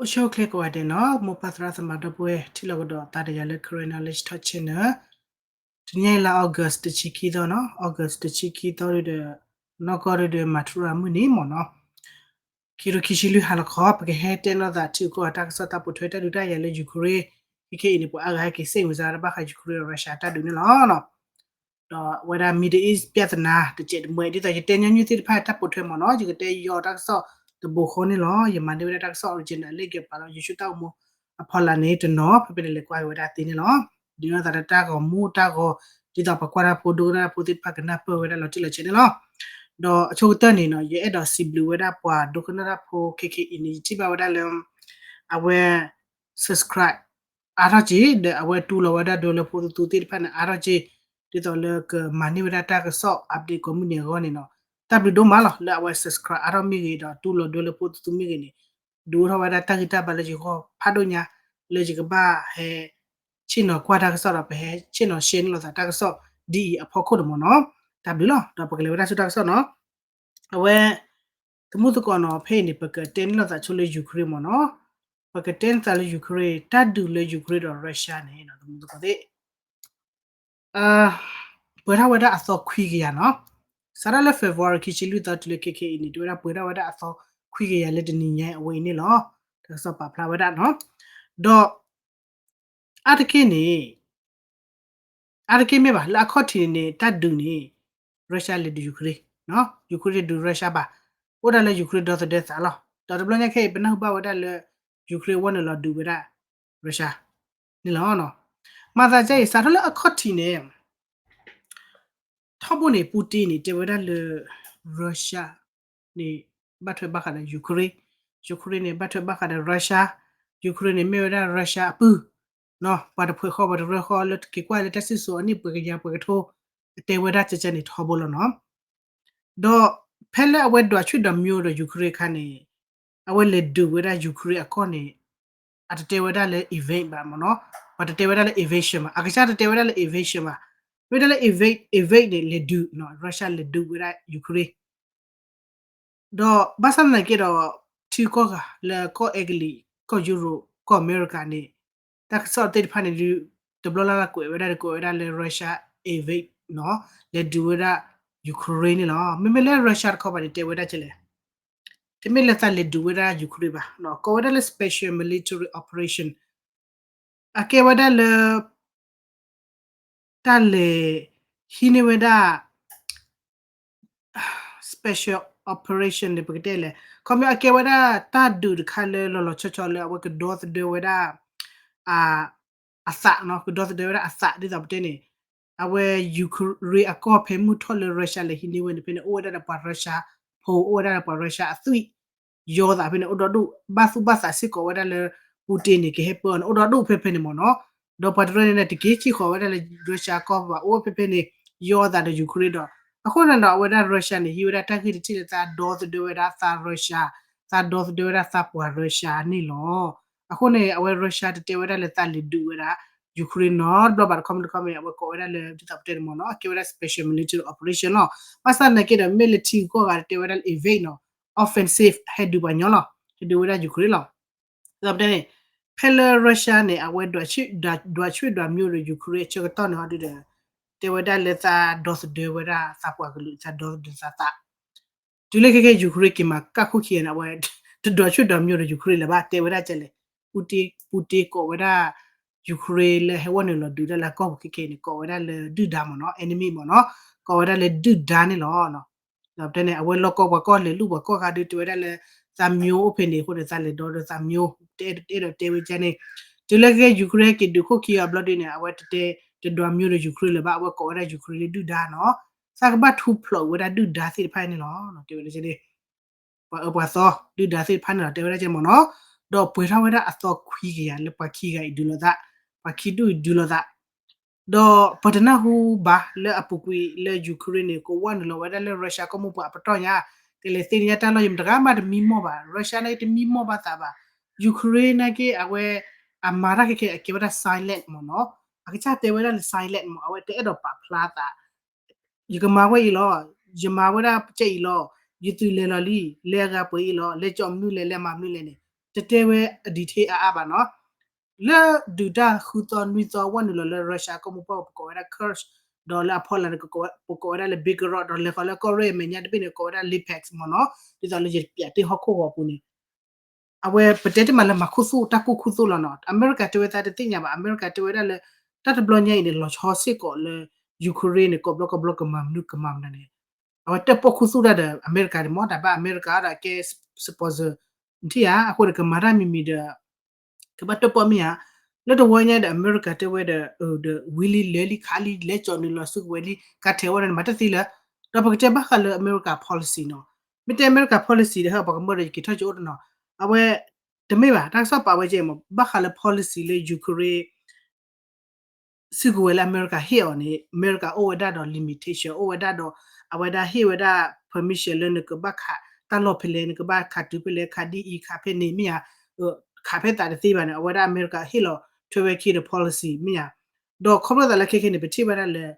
အိၣ်ဆူၣ်အိၣ်ချ့ကိးဂၤဒဲးနီၤ, မိၢ်ပၢ်သရၣ်သမါဒီပုၢ်ဝဲၢ် ထံၣ်လိာ်ကဒီးသးဒီးယၤလၢ Karen Knowledge Talk Channel. တနံၤအံၤလါ August တဆံခံသီနီၤ, August တဆံခံသီဒီး နီၢ်ကီၢ်ဒီး မၤထူရၤမုၢ်နံၤမ့ၢ်နီၤ, ခံကထိခံဆံလွံၢ်ဟါလီၤခီ ပကဟဲတဲလိာ်သးထံဂုၤကီၢ်ဂၤတၢ်ကစီၣ်တၢ်ပိာ်ထွဲတၢ်ဒုးတၢ်ယၤလၢ Ukraine, ခဲခဲအံၤန့ၣ် ပှၤအါဂၤဟဲက့ၤစ့ၣ်မုာ်စါတၢ်ဘၣ်ဃး Ukraine ဒီး Russia တၢ်ဒုးန့ၣ်လီၤ. ဒီးအဝဲဒၣ် Middle East ပြဿနာ တစဲးတမှဲ ဒ်သိးယတဲညီနုၢ်သ့ၣ်တဖၣ်တၢ်ပိာ်ထွဲမ့ၢ်နီၤ, ယကတဲယီၤတၢ်ကစီၣ်တဘိဃီန့ၣ်လီၤ. ယမၤန့ၢ်ဝဲဒၣ်တၢ်ကစီၣ် original လၢကပာ်လီၤ YouTube တၢ်အိၣ်မူအဖီလာ်န့ၣ်တနီၤ ဖဲဖဲန့ၣ်လဲၤကွၢ်က့ၤဝဲဒၣ်သ့န့ၣ်လီၤ. ဒုးလိာ်သးဒီးတၢ်ဂီၤမူတၢ်ဂီၤ ဒ်သိးပှၤကွၢ်တၢ်ဖိ ဒိကနၣ်တၢ်ဖိသ့ၣ်တဖၣ်ကနၢ်ပၢၢ်ဝဲဒၣ်လီၤတံၢ်လီၤဆဲးန့ၣ်လီၤ. ဒီးအဆိကတၢၢ်န့ၣ်နီၤ ယအဲၣ်ဒိးစံးဘျုးဝဲဒၣ်ပှၤဒိကနၣ်တၢ်ဖိ ခဲခဲအံၤန့ၣ် ယထံၣ်ဘၣ်ဝဲဒၣ်လၢ အဝဲ subscribe အါထီၣ်က့ၤ ဒီးအဝဲတူၢ်လိာ်ဝဲဒၣ်ဒွဲလၢဖိသူသူသ့ၣ်တဖၣ်န့ၣ် အါထီၣ်က့ၤ ဒ်သိးလၢကမၤန့ၢ်ဝဲဒၣ်တၢ်ကစီၣ် update ကိးမုၢ်နံၤအဂီၢ်န့ၣ်နီၤ. တၢ်ဘျုးဒိၣ်မးလီၤ လၢအဝဲ subscribe အါထီၣ်မ့ၢ်ဂ့ၤ ဒီးတူၢ်လိာ်ဒွဲလၢဖိသူသူမ့ၢ်ဂ့ၤန့ၣ် ဒုးအိၣ်ထီၣ်ဝဲဒၣ်တၢ်ဂံၢ်တၢ်ဘါလၢယဂီၢ်ဖးဒိၣ်ညါ လၢယကဘၣ်ဟဲ ဆ့ၣ်နီၤကွၢ်တၢ်ကစီၣ်ဒီး ပဟဲဆ့ၣ်နီၤ share န့ၢ်လိာ်သးတၢ်ကစီၣ်ဒ်အံၤအဖီခိၣ်န့ၣ်မ့ၢ်နီၤ. တၢ်ဘျုးလီၤ. ဒီးပကလဲၤဝဲဒၣ်ဆူတၢ်ကစီၣ်နီၤ. အဝဲ သမုသကိးနီၤ ဖဲအံၤန့ၣ် ပကတဲန့ၢ်လိာ်သးဆိလၢ Ukraine မ့ၢ်နီၤ. ပကတဲန့ၢ်သးလၢ Ukraine တၢ်ဒုးလၢ Ukraine ဒီး Russia န့ၣ် သမုသကိးသ့ၣ် ပှဲၤထီၣ်ဝဲဒၣ်အသီခွံကယၤနီၤ. စးထီၣ်လၢ February ခံဆံလွံၢ်သီတုၤလၢခဲခဲအံၤန့ၣ် တဲဝဲဒၣ်ပှဲၤထီၣ်ဝဲဒၣ်အသီခွံကယၤလၢတနံၤညါအဝဲအံၤန့ၣ်လီၤ. တၢ်ကစီၣ်ပာ်ဖျါဝဲဒၣ်နီၤ. ဒီး အါတက့ၢ်န့ၣ် အါတက့ၢ်မ့ၢ်ဘၣ် လၢအခီၣ်ထံးန့ၣ်န့ၣ် တၢ်ဒုးန့ၣ် Russia လဲၤဒုး Ukraine, Ukraine တဒုး Russia ဘၣ်. အိၣ်ဒၣ်လၢ Ukraine ဒီသဒၢသးလီၤ. ဒီးတဘျီညါခဲအံၤ ပနၢ်ဟူဘၣ်ဝဲဒၣ်လၢ Ukraine ဝဲနုာ်လီၤဒုးဝဲဒၣ် Russia န့ၣ်လီၤ. မၤသးဒ်အံၤ စးထီၣ်လၢအခီၣ်ထံးန့ၣ် ထီဘိန့ၣ် Putin န့ၣ် တဲဝဲဒၣ်လၢ Russia န့ၣ် ဘၣ်ထွဲဘၣ်ဃးဒီး Ukraine, Ukraine န့ၣ် ဘၣ်ထွဲဘၣ်ဃးဒီး Russia, Ukraine န့ၣ် မ့ၢ်ဝဲဒၣ် Russia အပုၢ်, ပှၤတဖှဲးဃီ ပှၤတရၢဃီ လၢက့ၤကွၢ်လၢတၢ်စံၣ်စိၤအနံၣ်ပှဲၤကယၤပှဲၤကထိ အတဲဝဲဒၣ်ကဲကဲန့ၣ်ထီဘိလီၤနီၤ. ဒီးဖဲလၢအဝဲဒွးဆွံၣ်ဒွးမျိၤဒီး Ukraine အခါန့ၣ် အဝဲလဲၤဒုးဝဲဒၣ် Ukraine အကီၢ်န့ၣ် အတတဲဝဲဒၣ်လၢ invade ဘၣ်မ့ၢ်နီၤ, ပှၤတတဲဝဲဒၣ်လၢ invasion ဘၣ်, အကစၢ်တတဲဝဲဒၣ်လၢ invasion ဘၣ်, မ့ၢ်တဲလၢ invade, invade န့ၣ် လဲၤဒုး, Russia လဲၤဒုးဝဲဒၣ် Ukraine ဒီးဘၣ်ဆၣ်သနာ်က့ဒီး ထံကီၢ်ဂၤလၢကီၢ်အဲကလံး, ကီၢ်ယူရိး, ကီၢ်အမဲရကၤန့ၣ် တၢ်ကစီၣ်သ့ၣ်တဖၣ်န့ၣ် တဘျီလၢ်လၢ်ကွဲးဝဲဒၣ်ဒီး ကွဲးဝဲဒၣ်လၢ Russia invade နီၤ, လဲၤဒုးဝဲဒၣ် Ukraine န့ၣ်လီၤ. မ့မ့ၢ်လၢ Russia တခီပၤန့ၣ် တဲဝဲဒၣ်ကဲလဲၣ်, တမ့ၢ်လၢသးလဲၤဒုးဝဲဒၣ် Ukraine ဘၣ်, ကိးဝဲဒၣ်လၢ special military operation, အကဲဝဲဒၣ်လၢ တၢ်လဲၤဟံးန့ၢ်ဝဲဒၣ် special operation န့ၣ် ပကတဲလဲၣ်, ခီပညီအကဲဝဲဒၣ်တၢ်ဒုးတခါလၢလီၤလီၤဆီဆီလၢအဝဲကဒီသဒၢဝဲဒၣ် အသး, ကဒီသဒၢဝဲဒၣ်အသး ဒ်သိးပတဲန့ၣ်, အဝဲ Ukraine အကီၢ်ဖဲမုၢ်ထီၣ်လၢ Russia လဲၤဟံးန့ၢ်ဝဲန့ၣ် ဖဲန့ၣ် အိၣ်ဝဲဒၣ်ဒီးပှၤ Russia ဖိ, အိၣ်ဝဲဒၣ်ဒီးပှၤ Russia အသွံၣ် ယီသးဖဲန့ၣ် အိၣ်ဒီဒူၣ်, ဘၣ်သူၣ်ဘၣ်သးစ့ၢ်ကီးဝဲဒၣ်လၢ Putin န့ၣ် ကဟဲပၢအီၤန့ၣ် အိၣ်ဒီဒူၣ်ဖဲဖဲန့ၣ်မ့ၢ်နီၤ. ဒီးပှၤတရၢန့ၣ် တက့ၤစ့ၢ်ကီးဝဲဒၣ်လၢ Russia ကီၢ်ဘၣ်, အိၣ်ဖဲဖဲန့ၣ် ယီသးဒီး Ukraine ဒီး အဃိန့ၣ်ဒီး အဝဲဒၣ် Russia န့ၣ် ဟံးဝဲဒၣ်တၢ်ဂ့ၢ်တထံၣ်လၢသးဒီသဒၢဝဲဒၣ်သး Russia, သးဒီသဒၢဝဲဒၣ်သးပှၤ Russia န့ၣ်လီၤ. အဃိန့ၣ် အဝဲ Russia တတဲဝဲဒၣ်လၢသးလဲၤဒုးဝဲဒၣ် Ukraine နီတဘျီဘၣ်, တခီမ့ၢ်တခီမ့ၢ် အဝဲကိးဝဲဒၣ်လၢ ဒ်သိးပတဲန့ၣ်မ့ၢ်နီၤ, အကဲဝဲဒၣ် special military operation လီၤ. ဘၣ်ဆၣ်သနာ်က့ဒီး မ့ၢ်လၢထံဂုၤကီၢ်ဂၤတတဲဝဲဒၣ်လၢ invade နီၤ, offensive ဟဲဒုးပှၤညီလီၤ, ဟဲဒုးဝဲဒၣ် Ukraine လီၤ. ဒ်သိးပတဲန့ၣ် ဖဲလၢ Russia န့ၣ် အဝဲဒွးဆွံၣ်ဒွးမျိၤဒီး Ukraine အဆၢကတီၢ်န့ၣ်ဟီဒုဒီး တဲဝဲဒၣ်လၢသးဒီသဒၢဝဲဒၣ်သးပှၤကလုာ်, သးဒီသဒၢသးသး တုၤလၢခဲကဲ Ukraine က့ၤမၤကၣ်ခိၣ်ခံဂၤန့ၣ် အဝဲတဒွးဆွံၣ်ဒွးမျိၤဒီး Ukraine လၢၤဘၣ်, တဲဝဲဒၣ်ကဲလဲၣ်, Putin, Putin ကိးဝဲဒၣ် Ukraine လၢဟဲဝဲနုာ်လီၤဒုးတၢ်လၢအကီၢ်ပူၤခဲကဲန့ၣ် ကိးဝဲဒၣ်လၢဒုၣ်ဒါမ့ၢ်နီၤ, enemy မ့ၢ်နီၤ, ကိးဝဲဒၣ်လၢဒုၣ်ဒါန့ၣ်လီၤ. ဒီးပတဲန့ၣ် အဝဲလီၢ်ကီၢ်ပှၤကီၢ်လဲၤလူၢ်ပှၤကီၢ်ခါဒု တဲဝဲဒၣ်လၢ သးမျိၤအိၣ်ဖဲန့ၣ်အဃိန့ၣ် သးလဲၤဒီဒီးသးမျိၤ, တအဲၣ်ဒိးတဲဝဲကန့ၣ်, တုၤလၢခဲကဲ Ukraine က့ၤဒုးခိၣ်ခံဂၤဘျီဒုန့ၣ် အဝဲတတဲ, တဒွးမျိၤဒီး Ukraine လၢၤဘၣ်, အဝဲကိးဝဲဒၣ် Ukraine လၢဒုၣ်ဒါနီၤ, သးကဘၣ်ထူဖျိးဝဲဒၣ်ဒုၣ်ဒါသ့ၣ်တဖၣ်န့ၣ်လီၤ, တဲဝဲဒၣ်ကန့ၣ် ပှၤအၢပှၤသီ ဒုၣ်ဒါသ့ၣ်တဖၣ်န့ၣ်လီၤ, တဲဝဲဒၣ်ကန့ၣ်မ့ၢ်နီၤ, ဒီးပှဲၤထီၣ်ဝဲဒၣ်အသီခွံကယၤလၢပှၤခံဂၤအံၤဒုးလိာ်သး, ပှၤခံဒူၣ်အံၤဒုးလိာ်သး ဒီးပတနၢ်ဟူဘၣ်လၢအပူၤကွံာ်လၢ Ukraine န့ၣ် ကဝဲနုာ်လီၤဝဲဒၣ်လၢ Russia ကီၢ်မိၢ်ပှၢ်အပတီၢ်ညါ, ကလဲၤသ့ၣ်ညါတၢ်လီၢ်ယံၤ မတဂၤမးတမံမီၢ်ဘၣ်, Russia န့ၣ်တမံမီၢ်ဘၣ်သးဘၣ်, Ukraine နာ်က့ အဝဲ အမၤတၢ်ခဲကဲ အကဲဝဲဒၣ် silent မ့ၢ်နီၤ, အကစၢ်တဲဝဲဒၣ်လၢ silent မ့ၢ် အဝဲတအဲၣ်ဒိးပာ်ဖျါသး ယကမၤဝဲအံၤလီၤ, ယမၤဝဲဒၣ်ကဲအံၤလီၤ, ယသုးလဲၤလီၤလံ, လဲၤအဂၤပှဲၤအံၤလီၤ, လဲၤကၠီမနုၤလဲၣ်, လဲၤမၤမနုၤလဲၣ်န့ၣ်, တတဲဝဲအ detail အါအါဘၣ်နီၤ. လၢဒုးတၢ်ဃုသီနွံသီဝဲနုာ်လီၤလၢ Russia ကီၢ်မိၢ်ပှၢ်ပူၤ ပကိးဝဲဒၣ် Kursk ဒီးလၢအဖီလာ်န့ၣ် ပကိးဝဲဒၣ်လၢ Belgorod ဒီးလဲၤဃီၤလၢကီၢ်ရ့ၣ်အမဲာ်ညါတဘ့ၣ်န့ၣ် ကိးဝဲဒၣ် Lipetsk မ့ၢ်နီၤ, ဒ်သိးလၢယပျးတ့ၢ်ဟီၣ်ခိၣ်ဂီၤပူၤန့ၣ် အဝဲပတဲတ့ၢ်မးလၢမၤခူသူၣ်တၢ်ကူၣ်ခူသူၣ်လီၤနီၤ. အမဲရကၤတဲဝဲသးတသ့ၣ်ညါဘၣ်, အမဲရကၤတဲဝဲဒၣ်လၢ တၢ်တဘျီညါအံၤန့ၣ် လီၤဆီစ့ၢ်ကီးလၢ Ukraine န့ၣ် ကိးဘျီကိးဘျီကမၤမနုၤကမၤမနုၤန့ၣ် အဝဲတၢၣ်ပီၣ်ခူသူၣ်တၢ်ဒီး အမဲရကၤန့ၣ်မ့ၢ် တၢ်ဘၣ်အမဲရကၤဒီးကဲ sponsor ထံၣ်ဧါ, အဃိန့ၣ် ကမၤတၢ်မံၤမံၤဒီး ကဘၣ်တၢၣ်ပီၣ်မ့ၢ်ဧါ. လၢတဝီညါဒီး အမဲရကၤတဲဝဲဒီး ဒီးဝံၤလံလဲၤလံခးလံ လဲၤကၠီနုာ်လီၤစုကဝဲၤလံ ကါထဲးဝဲန့ၣ် မၤတသ့လၢၤ, ဒီးပကတဲဘၣ်ဃးလၢအမဲရကၤ policy နီၤ. မ့ၢ်တဲအမဲရကၤ policy ဒီး ဟဲပှၤကမၢဒီး ယက့ၤထီၣ်ကၠိအိၣ်တနီၤ, အဝဲ တမ့ၢ်ဘၣ် တၢ်ကစီၣ်ပာ်ဝဲကဲမ့ၢ် ဘၣ်ဃးလၢ policy လၢ Ukraine စုကဝဲၤလၢအမဲရကၤဟ့ၣ်အီၤန့ၣ် အမဲရကၤအိၣ်ဝဲဒၣ်ဒီး limitation အိၣ်ဝဲဒၣ်ဒီး အဝဲဒၣ်ဟ့ၣ်ဝဲဒၣ် permission လၢနကဘၣ်ခးတၢ်လီၢ်ဖဲလဲၣ် နကဘၣ်ခးတုၤဖဲလဲၣ် ခးဒ်အံၤခးဖဲန့ၣ်မ့ၢ်ဧါ, ခးဖဲသးတသ့ဘၣ်န့ၣ် အဝဲဒၣ်အမဲရကၤဟ့ၣ်လီၤထွဲဝဲခံဒီး policy မ့ၢ်ဧါ. ဒီးခီဖျိသးလၢခဲခဲန့ၣ် ပထံၣ်ဝဲဒၣ်လၢ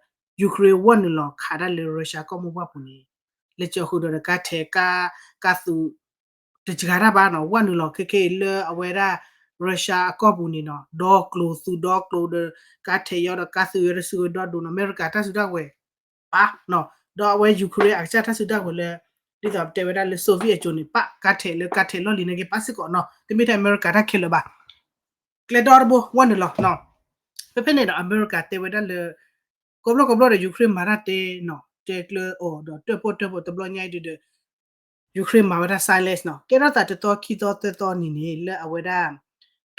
Ukraine ဝဲနုာ်လီၤခးဒၣ်လၢ Russia ကီၢ်မိၢ်ပှၢ်ပူၤန့ၣ် လဲၤကၠီဃုာ်ဒီးကါထဲးကါ ကါသုး တစှၤတၢ်ဘၣ်နီၤ, ဝဲနုာ်လီၤခဲခဲအံၤလၢအဝဲဒၣ် Russia အကီၢ်ပူၤန့ၣ်နီၤ, ဒီကျိၤသုးဒီကျိၤဒီး ကါထဲးယီဒီးကါသုးယီဒီးစုကဝဲၤဒီဒိၣ်နီၤ, အမဲရကၤတၢ်စုတၢ်ကဝဲၤ ပာ်နီၤ, ဒီးအဝဲ Ukraine အကစၢ်တၢ်စုတၢ်ကဝဲၤလၢ ဒ်သိးပတဲဝဲဒၣ်လၢ Soviet အစိၤန့ၣ် ပာ်ကါထဲးလၢကါထဲးလီၢ်လံၤနာ်က့ ပာ်စ့ၢ်ကီးနီၤ, တမ့ၢ်ထဲအမဲရကၤတၢ်ခဲလၢာ်ဘၣ်. ကျဲဒီတဘိ ဝဲနုာ်လီၤနီၤ, ဖဲဖဲန့ၣ်ဒီး အမဲရကၤတဲဝဲဒၣ်လၢ ကိးဘျီကိးဘျီဒီး Ukraine မၤတၢ်တဲနီၤ, တဲကျၢၤအီၤဒီးတၢၣ်ပီၣ်တၢၣ်ပီၣ် တဘျီညါအံၤဒီး Ukraine မၤဝဲဒၣ် silence နီၤ, ကဲထီၣ်သးတသီခံသီသၢသီအနံၤန့ၣ် လၢအဝဲဒၣ်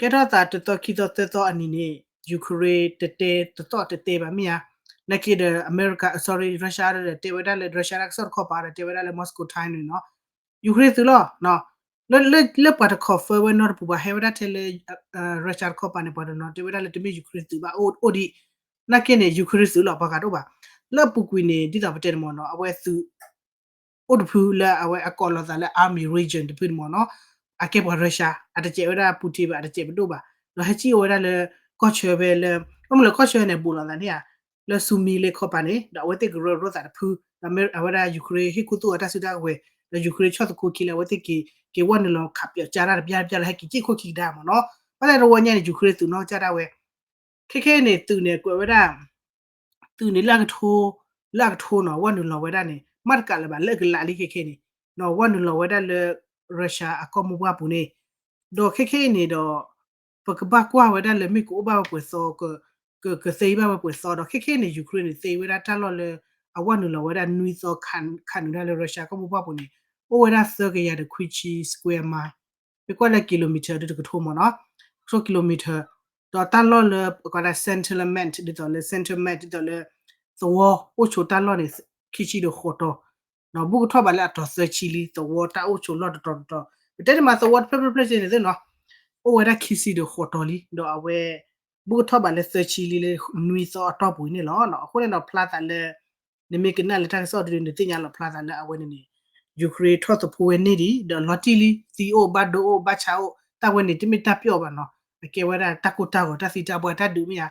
ကဲထီၣ်သးတသီခံသီသၢသီအနံၤန့ၣ် Ukraine တတဲတသီၣ်တတဲဘၣ်မ့ၢ်ဧါ, နာ်က့ဒီး အမဲရကၤ sorry Russia ဒီးတဲဝဲဒၣ်လၢ Russia တၢ်ကစီၣ်တခီပၤဒီးတဲဝဲဒၣ်လၢ Moscow Times န့ၣ်နီၤ, Ukraine သုးလီၤ လၢပှၤတ confirm ဝဲနီတပူၤဘၣ်, ဟဲဝဲဒၣ်ထဲလၢ Russia တခီပၤန့ၣ် ပှၤတနီၤတဲဝဲဒၣ်လၢတမ့ၢ် Ukraine သုးဘၣ် အိၣ်ဒံး, နာ်က့န့ၣ် Ukraine သုးလီၤ ပှၤဂၤတအိၣ်ဘၣ်, လၢအပူၤကွံာ်န့ၣ် ဒ်သိးပတဲန့ၣ်မ့ၢ်နီၤ အဝဲသုး အိၣ်တဖုလၢအဝဲအကိးလီၤသးလၢ army region တဖုန့ၣ်မ့ၢ်နီၤ, အကဲပှၤ Russia အတစဲးဝဲဒၣ် Putin ဘၣ် အတစဲးပဒိၣ်ဘၣ်, ဒီးဟဲစံၣ်အိၣ်ဝဲဒၣ်လၢ ကီၢ်ဆၢဖဲလၢ ဘၣ်မနုၤလၢကီၢ်ဆၢန့ၣ် ဘူးလိာ်သးန့ၣ်ဧါ, လၢ Sumy လၢခီပၤန့ၣ် ဒီးအဝဲသ့ၣ်ကရၢကရိသးတဖု, ဒီးအဝဲဒၣ် Ukraine ဟ့ၣ်ခူသူၣ်အတၢ်စုတၢ်ကဝဲၤ, ဒီး Ukraine ဆီၣ်သခူခံလၢအဝဲသ့ၣ်က့ၤ က့ၤဝဲနုာ်လီၤခးပၠီးကၠါတၢ်တပျါတပျါလၢဟဲက့ၤက့ၣ်ခိၣ်ခံကဒါမ့ၢ်နီၤ, ဘၣ်လဲၣ်တဝီညါန့ၣ် Ukraine သုးနီၢ်ကစၢ်ဒၣ်ဝဲ ခဲခဲအံၤန့ၣ် သုးန့ၣ်ကွဲးဝဲဒၣ် သုးန့ၣ်လၢအကထိ လၢအကထိနီၤ ဝဲနုာ်လီၤဝဲဒၣ်န့ၣ် မ့ၢ်တကးလၢၤဘၣ် လၢအကလးလံခဲခဲန့ၣ် နီၤ ဝဲနုာ်လီၤဝဲဒၣ်လၢ Russia အကီၢ်မိၢ်ပှၢ်ပူၤန့ၣ်, ဒီးခဲခဲအံၤန့ၣ်ဒီး ပကဘၣ်ကွၢ်ဝဲဒၣ်လၢမ့ၢ်ကအိၣ်ဘၣ်ဝဲပှဲၤသီ ကသ့ဘၣ်ဝဲပှဲၤသီဒီး ခဲခဲအံၤန့ၣ် Ukraine န့ၣ် သ့ဝဲဒၣ်တၢ်လီၢ်လၢ အဝဲနုာ်လီၤဝဲဒၣ်နွံသီခးနုာ်ဒၣ်လၢ Russia ကီၢ်မိၢ်ပှၢ်ပူၤန့ၣ် အိၣ်ဝဲဒၣ်သၢကယၤဒီးခွံဆံ square mile မ့ၢ်ကွၢ်လၢ kilometer ဒ်တကထိမ့ၢ်နီၤ, ကထိ kilometer, ဒီးတၢ်လီၢ်လၢ ပကွၢ်ဒၣ် settlement ဒ်သိးလၢ settlement ဒ်သိးလၢ သဝီအိၣ်ဆိးတၢ်လီၢ်န့ၣ် ခံဆံဒီးဃိးတီၤ, ဒီးဘူးကထီၣ်ဘၣ်လၢအတီၤသၢဆံလံ သဝီတၢ်အိၣ်ဆိးလီၢ်တတီၤတတီၤ, ပတဲန့ၣ်မးသဝီတဖျၢၣ်ဖျၢၣ်ဖျၢၣ်န့ၣ်သ့ၣ်နီၤ, အိၣ်ဝဲဒၣ်ခံဆံဒီးဃိးတီၤလံ ဒီးအဝဲ ဘူးကထီၣ်ဘၣ်လၢသၢဆံလံလၢနွံသီအတီၢ်ပူၤအံၤန့ၣ်လီၤ. အဃိန့ၣ်ဒီးဖျါသးလၢ နမ့ၢ်ကနၣ်လၢတၢ်ကစီၣ်ဒ်န့ၣ် နသ့ၣ်ညါလီၤဖျါသးလၢအဝဲန့ၣ်န့ၣ် Ukraine ထီၣ်သဖှိဝဲန့ၢ်ဒံး ဒီးလီၤတံၢ်လံ သံအိၣ်ဘၣ်ဒိအိၣ် ဘၣ်ဆါအိၣ် တၢ်ဝဲန့ၣ်တမ့ၢ်တၢ်ပျီၣ်ဘၣ်နီၤ, အကဲဝဲဒၣ်တၢ်ကိၢ်တၢ်ဂီၤ တၢ်သံတၢ်ပှၢ် တၢ်ဒုးမ့ၢ်ဧါ,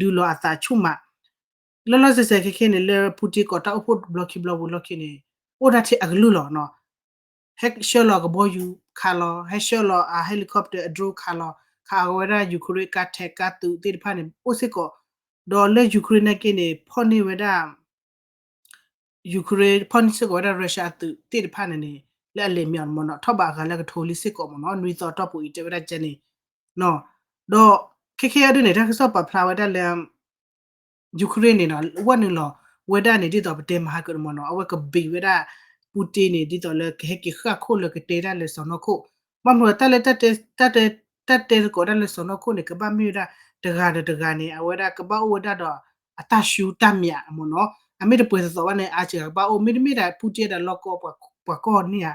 ဒုးလီၤအသးဆူၣ်မး လီၤလီၤဆဲးဆဲးခဲခဲန့ၣ် လၢ Putin ကိးတၢ်အိၣ်ဖှိၣ်တဘျီခံဘျီဝံၤလီၢ်ခံန့ၣ် အိၣ်ဒၣ်ထဲအကလုၢ်လီၤနီၤ, ဟဲဆှၢလီၤကဘီယူၤခးလီၤ ဟဲဆှၢလီၤအ helicopter အ drone ခးလီၤ ခးအဝဲဒၣ် Ukraine ကါထဲးကါသုးသ့ၣ်တဖၣ်န့ၣ် အိၣ်စ့ၢ်ကီး, ဒီးလၢ Ukraine နာ်က့န့ၣ် ဖီၣ်န့ၢ်ဝဲဒၣ် Ukraine ဖီၣ်န့ၢ်စ့ၢ်ကီးဝဲဒၣ် Russia အသုးသ့ၣ်တဖၣ်န့ၣ်န့ၣ် လၢအလဲၤမံၤအီၤမ့ၢ်နီၤ ထီၣ်ဘးအဂၤလၢကထိလံစ့ၢ်ကီးမ့ၢ်နီၤ နွံသီအတီၢ်ပူၤအံၤ တဲဝဲဒၣ်ကဲန့ၣ်, ဒီးခဲခဲအံၤဒ်န့ၣ် တၢ်ကစီၣ်ပာ်ဖျါဝဲဒၣ်လၢ Ukraine န့ၣ်နီၤ ဝဲနုာ်လီၤဝဲဒၣ်န့ၣ် ဒ်သိးပတဲမဟါကဒီးမ့ၢ်နီၤ အဝဲကဘံးဝဲဒၣ် Putin န့ၣ် ဒ်သိးလၢကဟဲက့ၤဃၣ်ခိၣ်လၢကတဲဒၣ်လၢစီၢ်နီၤခိၣ်, ဘၣ်မနုၤတၢ်လၢ တၢ်တဲသကိးဒၣ်လၢစီၢ်နီၤခိၣ်န့ၣ် ကဘၣ်မ့ၢ်ဝဲဒၣ် တဂၤဒီးတဂၤန့ၣ် အဝဲဒၣ်ကဘၣ်အိၣ်ဝဲဒၣ်ဒီး အတၢ်ရှူတၢ်မံၤမ့ၢ်နီၤ, အမ့ၢ်တပှဲၤသိးသိးဘၣ်န့ၣ် အါစှၤကဘၣ်အိၣ် မ့တမ့ၢ်ဒၣ် Putin ဒၣ်လီၢ်ကီၢ်ပှၤကီၢ်န့ၣ်ဧါ,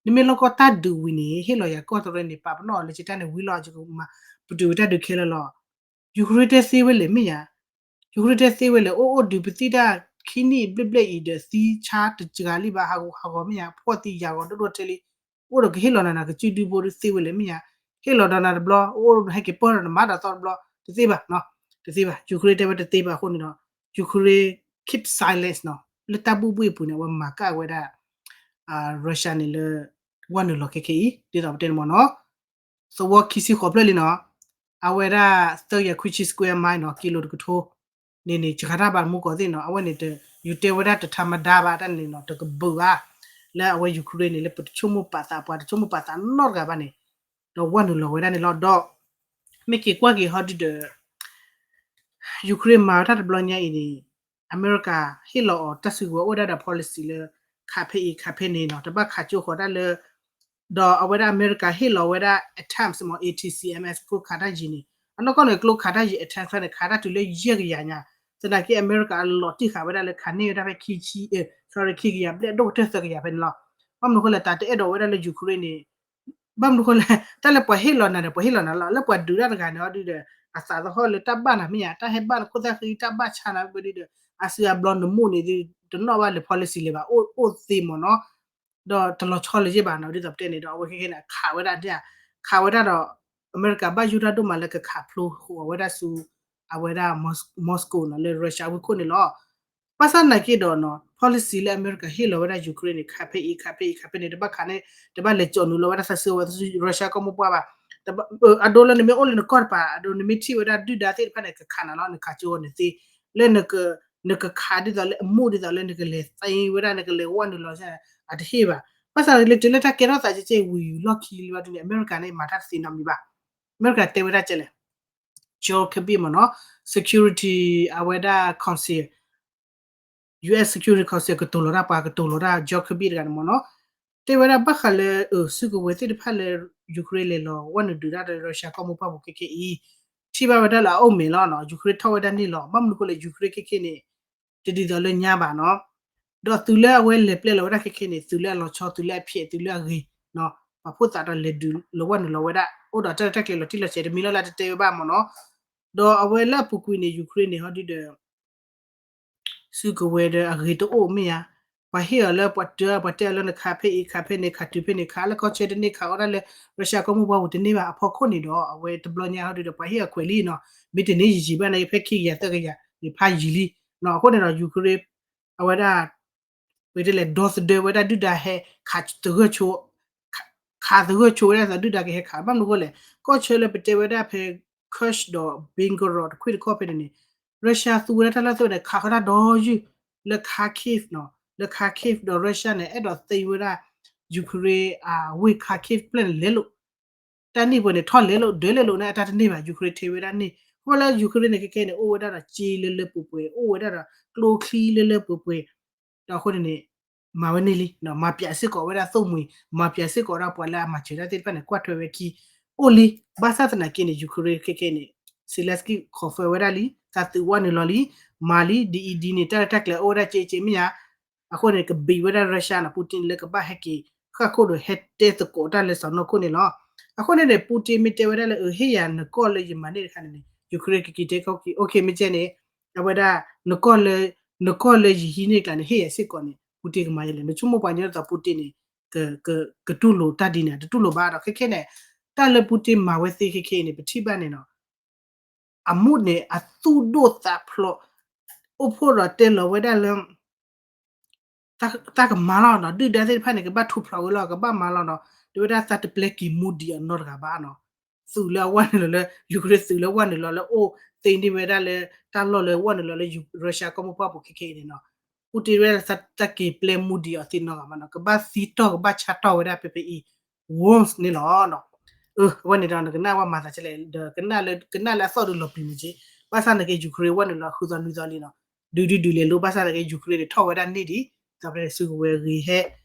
နမ့ၢ်လီၢ်ကီၢ်တၢ်ဒုးဝံၤန့ၣ် ဟ့ၣ်လီၤယၤကီၢ်တရံးန့ၣ် ပာ်ပနီၣ်လၢကတၢၢ်န့ၣ် ဝံၤလီၤကမၤ ပတုာ်ဝဲတၢ်ဒုးခဲလၢာ်လီၤ. Ukraine တဲသ့ဝဲလဲၣ်မ့ၢ်ဧါ, Ukraine တဲသ့ဝဲလဲၣ် အိၣ်အိၣ်ဒုးပသံတၢ်ခံနံၣ်ဘျဲၣ်ဘျဲၣ်အံၤဒီး သံဆါတစှၤလံဘၣ် ဟးဂီၤဟးဂီၤမ့ၢ်ဧါ, ဖှီၣ်သံယၤဂီၤဒိၣ်ဒိၣ်ထဲလံ, အိၣ်ဒီးကဟ့ၣ်လီၤနၤနၤကစုဒုဖိဒုးသ့ဝဲလဲၣ်မ့ၢ်ဧါ, ဟ့ၣ်လီၤဒီးနၤတဘျီ အိၣ်ဟဲက့ၤပၢၢ်ဒီးနမၤဒီးသီတဘျီ တသ့ဘၣ်, တသ့ဘၣ် Ukraine တဲဝဲတသ့ဘၣ်အဃိန့ၣ်ဒီး Ukraine keep silence နီၤ, လၢတၢ်ဘူၣ်ဘှ့ၣ်အပူၤန့ၣ် အဝဲမၤကၣ်ဝဲဒၣ် Russia န့ၣ်လၢ ဝဲနုာ်လီၤခဲခဲအံၤ ဒ်သိးပတဲန့ၣ်မ့ၢ်နီၤ သဝီခံဆံဃိးဖျၢၣ်လံနီၤ, အဝဲဒၣ် သၢကယၤခွံဆံ square mile နီၤ, ကံလိတကထိ န့ၣ်န့ၣ် ယဃးတၢ်ဘၣ်မူကီၢ်သ့ၣ်နီၤ, အဝဲန့ၣ် ယူၤတဲဝဲဒၣ်တထးမဒါဘၣ်တၢ်န့ၣ်နီၤ, တကဘုးဘၣ်, လၢအဝဲ Ukraine န့ၣ် လၢပတဆိကမိၣ်ပာ်သး ပှၤတဆိကမိၣ်ပာ်သးနီတဂၤဘၣ်န့ၣ်, ဒီးဝဲနုာ်လီၤဝဲဒၣ်န့ၣ်လီၤ. ဒီး မ့ၢ်က့ၤကွၢ်က့ၤဟီဒုဒီး Ukraine မၤဝဲတၢ်တဘျီညါအံၤန့ၣ် အမဲရကၤဟ့ၣ်လီၤအီၤတၢ်စုကဝဲၤအိၣ်ဒၣ်ဒီး policy လၢ ခးဖဲအံၤခးဖဲန့ၣ်နီၤ, တဘၣ်ခးကၠိဃီၤတၢ်လၢ ဒီးအဝဲဒၣ်အမဲရကၤဟ့ၣ်လီၤဝဲဒၣ် ATACMS မ့ၢ် A T C M S ကျိခးတၢ်ယံၤန့ၣ်, အနီၢ်ကီၢ်န့ၣ် ကျိခးတၢ်ယံၤ ATACMS န့ၣ် ခးတၢ်တုၤလၢယဲၢ်ကယၤညါ, သနာ်က့အမဲရကၤအလီၤတံၢ်ဃာ်ဝဲဒၣ်လၢခးန့ၢ်ဝဲဒၣ်ဖဲခံဆံ, sorry ခံကယၤဘျဲၣ်ဒိၣ်ကတၢၢ်သၢကယၤဖဲန့ၣ်လီၤ. ဘၣ်မနုၤဃိလဲၣ် တၢ်တအဲၣ်ဒိးဝဲဒၣ်လၢ Ukraine န့ၣ် ဘၣ်မနုၤဃိလဲၣ် တၢ်လၢပှၤဟ့ၣ်လီၤနၤဒီး ပှၤဟ့ၣ်လီၤနၤလီၤ, လၢပှၤဒုးတၢ်တဂၤန့ၣ်အီၤဒုဒီး အသးသဟီၣ်လၢတၢ်ဘၣ်နၤမ့ၢ်ဧါ, တၢ်ဟဲဘၣ်နခိၣ်သၣ်ဃံ တၢ်ဘၣ်ဆါနၤဘၣ်ဒုဒီး အစုအဘျီနမိၢ်န့ၣ်ဒု တနီၣ်ဘၣ်လၢ policy လၢၤဘၣ်, အိၣ်သ့မ့ၢ်နီၤ, ဒီးတလီၤဆီလၢၤဘၣ်နီၤ, ဒ်သိးပတဲန့ၣ်ဒီး အဝဲခဲခဲန့ၣ် ခးဝဲဒၣ်ဒ်, ခးဝဲဒၣ်ဒီး အမဲရကၤဘၣ်ယိၣ်တၢ်ဒိၣ်မးလၢကခးဖျိဃီၤဝဲဒၣ်ဆူ အဝဲဒၣ် Moscow နီၤ လၢ Russia ဝ့ၢ်ခိၣ်န့ၣ်လီၤ. ဘၣ်ဆၣ်သနာ်က့ဒီးနီၤ policy လၢအမဲရကၤဟ့ၣ်လီၤဝဲဒၣ် Ukraine န့ၣ် ခးဖဲအံၤ ခးဖဲအံၤ ခးဖဲန့ၣ် တဘၣ်ခးန့ၣ် တဘၣ်လဲၤကၠီၣ်နုာ်လီၤဝဲဒၣ်သးစၢၤဝဲ Russia ကီၢ်မိၢ်ပှၢ်ဘၣ်, အဒိလၢနမ့ၢ်အိၣ်လၢနကီၢ်တပၤ အဒိနမ့ၢ်ထံၣ်ဝဲဒၣ်ဒုၣ်ဒါသ့ၣ်တဖၣ်န့ၣ် ကခးနၤလီၤ, နခးကၠိဝဲန့ၣ်သ့, လၢ နကခးဒ်သိးလၢအမိၢ်ဒ်သိးလၢနကလဲၤသ့ဝဲဒၣ် နကလဲၤဝဲနုာ်လီၤ အတဟ့ၣ်ဘၣ်. ဘၣ်ဆၣ်လၢတုၤလၢတၢ်ကဲထီၣ်သးကဲကဲဝံၤလီၢ်ခံလံဘၣ်ဒုန့ၣ် အမဲရကၤန့ၣ် မၤတၢ်တသ့နီတမံၤဘၣ်. အမဲရကၤတဲဝဲဒၣ်ကဲလဲၣ် John Kirby မ့ၢ်နီၤ security အဝဲဒၣ် council, U S Security Council ကတိၤလီၤတၢ် ပှၤကတိၤလီၤတၢ် John Kirby တဂၤန့ၣ်မ့ၢ်နီၤ, တဲဝဲဒၣ်ဘၣ်ဃးလၢ စုကဝဲၤသ့ၣ်တဖၣ်လၢ Ukraine လဲၤလီၤဝဲနုာ်ဒုးတၢ်ဒီး Russia ကီၢ်မိၢ်ပှၢ်ပူၤခဲခဲအံၤ ထံၣ်ဘၣ်ဝဲဒၣ်လၢအအိၣ်မဲာ်လီၤနီၤ, Ukraine ထီၣ်ဝဲဒၣ်န့ၣ်လီၤ. ဘၣ်မနုၤအဃိလဲၣ် Ukraine ခဲခဲန့ၣ် တဒ်သိးလၢညါဘၣ်နီၤ, ဒီးသုးလၢအဝဲလဲၤပျဲလီၤဝဲဒၣ်ခဲခဲန့ၣ် သုးလၢအလီၤဆီ သုးလၢအဖျဲး သုးလၢအဂ့ၤ, ပှၤဖိသၣ်ဒီးလဲၤဒုးလီၤဝဲနုာ်လီၤဝဲဒၣ် အိၣ်ဒီးတၢ်ရဲၣ်တၢ်ကျဲၤလီၤတံၢ်လီၤဆဲး တမံၤလီၤလၢတတဲဝဲဘၣ်မ့ၢ်နီၤ, ဒီးအဝဲလၢအပူၤကွံာ်န့ၣ် Ukraine န့ၣ် ဟီဒုဒီး စုကဝဲၤဒီးအဂ့ၤတအိၣ်မ့ၢ်ဧါ, ပှၤဟ့ၣ်အီၤလၢပှၤတၢ် ပှၤတဲအီၤလၢနခးဖဲအံၤ ခးဖဲန့ၣ် ခးတုၤဖဲန့ၣ် ခးလၢကီၢ်ဆၢတန့ၢ် ခးအီၣ်ဒၣ်လၢ Russia ကီၢ်မိၢ်ပှၢ်ပူၤတန့ၢ်ဘၣ် အဖီခိၣ်န့ၣ်ဒီး အဝဲတဘျီညါဟီဒုဒီး ပှၤဟ့ၣ်အီၤခွဲးလံနီၤ, မ့ၢ်တန့ၢ်ယံာ်ယံာ်ဘၣ်န့ၣ် ဖဲခံကယၤသၢကယၤန့ၣ် ဖးယံာ်လံ, အဃိန့ၣ်ဒီး Ukraine အဝဲဒၣ် ပတဲလဲၣ် ဒီသဒၢဝဲဒၣ်ဒုၣ်ဒါဟဲခးသဂၢၢ်ဆိ ခးသဂၢၢ်ဆိဝဲဒၣ်ဒုၣ်ဒါကဟဲခး ဘၣ်မနုၤအဃိလဲၣ်, ကီၢ်ဆၢလၢပတဲဝဲဒၣ်ဖဲ Kursk ဒီး Belgorod တခွ့ၣ်တခီၣ်ဖဲန့ၣ်န့ၣ် Russia သူဝဲဒၣ်တၢ်လၢသ့ၣ်န့ၣ် ခးဃီတၢ်ဒီယုၢ် လၢ Kharkiv နီၤ, လၢ Kharkiv ဒီး Russia န့ၣ် အဲၣ်ဒိးသ့ဝဲဒၣ် Ukraine အဝ့ၢ် Kharkiv ဖျၢၣ်န့ၣ်လဲၤလိာ် တၢ်န့ၢ်ပှဲၤန့ၣ် ထီၣ်လဲၤလိာ် ဒၢလဲၤလိာ်န့ၣ် အတၢ်တန့ၢ်ဘၣ် Ukraine ထံဝဲဒၣ်န့ၣ်, အဃိလၢ Ukraine န့ၣ် ခဲခဲန့ၣ် အိၣ်ဝဲဒၣ်ဒီးစ့လၢလၢပှဲၤပှဲၤ အိၣ်ဝဲဒၣ်ဒီးကျိချံလၢလၢပှဲၤပှဲၤ, ဒီးအဃိန့ၣ်န့ၣ် မၤဝဲန့ၣ်လံ, မၤပၠးစ့ၢ်ကီးဝဲဒၣ်သိၣ်မှံၤ မၤပၠးစ့ၢ်ကီးဝဲဒၣ်ပှၤလၢအမၤစၢၤတၢ်သ့ၣ်တဖၣ်န့ၣ် ကွၢ်ထွဲဝဲခံ အိၣ်လံ, ဘၣ်ဆၣ်သနာ်က့န့ၣ် Ukraine ခဲခဲန့ၣ် Zelensky confirm ဝဲဒၣ်လံ သးသုးဝဲနုာ်လီၤလံ, မၤလံ ဒ်အံၤဒ်န့ၣ် တၢ်ရဲၣ်တၢ်ကျဲၤအိၣ်ဝဲဒၣ်က့က့မ့ၢ်ဧါ အဃိန့ၣ် ကဘံးဝဲဒၣ် Russia နီၤ Putin လၢကဘၣ်ဟဲက့ၤ ဃၣ်ခိၣ်ဒီးဟဲတဲသကိးတၢ်လၢစီၤနီၢ်ခိၣ်န့ၣ်လီၤ. အဃိန့ၣ်န့ၣ် Putin မ့ၢ်တဲဝဲဒၣ်လၢ အဟ့ၣ်ယၤနကီၢ်လၢယမၤန့ၢ်တခါန့ၣ်န့ၣ် Ukraine ကက့ၤတဲ okay မ့ၢ်ကဲန့ၣ် အဝဲဒၣ် နကီၢ်လၢ နကီၢ်လၢယဟံးန့ၢ်ကျါန့ၣ် ဟ့ၣ်ယၤစ့ၢ်ကီးန့ၣ် Putin ကမၤယလဲၣ်, နဆိကမိၣ်ပှၤညီနုၢ်သီး Putin န့ၣ် ကတူၢ်လိာ်တၢ်ဒ်န့ၣ် တတူၢ်လိာ်ဘၣ်ဒီး ခဲခဲန့ၣ် တၢ်လၢ Putin မၤဝဲသ့ခဲခဲအံၤန့ၣ် ပထံၣ်ဘၣ်န့ၣ်နီၤ အမိၢ်န့ၣ် အသူၣ်ဒိၣ်သးဖျိး အိၣ်ဖှိၣ်ဒီးတဲလီၤဝဲဒၣ်လၢ တၢ်ကမၤလီၤနီၤ, ဒုၣ်ဒါသ့ၣ်တဖၣ်န့ၣ် ကဘၣ်ထူၣ်ဖျိးဝဲလီၤ, ကဘၣ်မၤလီၤနီၤ, တဲဝဲဒၣ်သးတပျဲက့ၤမူဒံးအီၤနီတဂၤဘၣ်နီၤ, သုးလၢအဝဲနုာ်လီၤလၢ Ukraine သုးလၢဝဲနုာ်လီၤလၢအိၣ်သ့န့ၢ်ဝဲဒၣ်လၢ တၢ်လီၢ်လၢဝဲနုာ်လီၤလၢ Russia ကီၢ်မိၢ်ပှၢ်ပူၤခဲခဲအံၤန့ၣ်နီၤ, အိၣ်တ့ၢ်ဝဲဒၣ်သးတၢ်က့ၤပျဲမူဒံးအီၤသ့နီတဂၤဘၣ်နီၤ, ကဘၣ်သံတီၢ်ကဘၣ်ဆါတီၢ်ဝဲဒၣ်ဖဲဖဲအံၤ once န့ၣ်လီၤ. အဝဲန့ၣ်ဒီးနကနၣ်ဝဲမၤသးကလဲၣ် ဒီးကနၣ်လၢအသီၣ်ဒုးလီၤပျံၤမ့ၢ်က့, ဘၣ်ဆၣ်နာ်က့ Ukraine ဝဲနုာ်လီၤဃုသီနွံသီလံနီၤ, ဒုးဒုးဒုးလဲၤလိၤ ဘၣ်ဆၣ်နာ်က့ Ukraine န့ၣ်ထီၣ်ဝဲဒၣ်န့ၢ်ဒံး, ဒီးဖဲန့ၣ်စုကဝဲၤဂ့ၤဟဲ,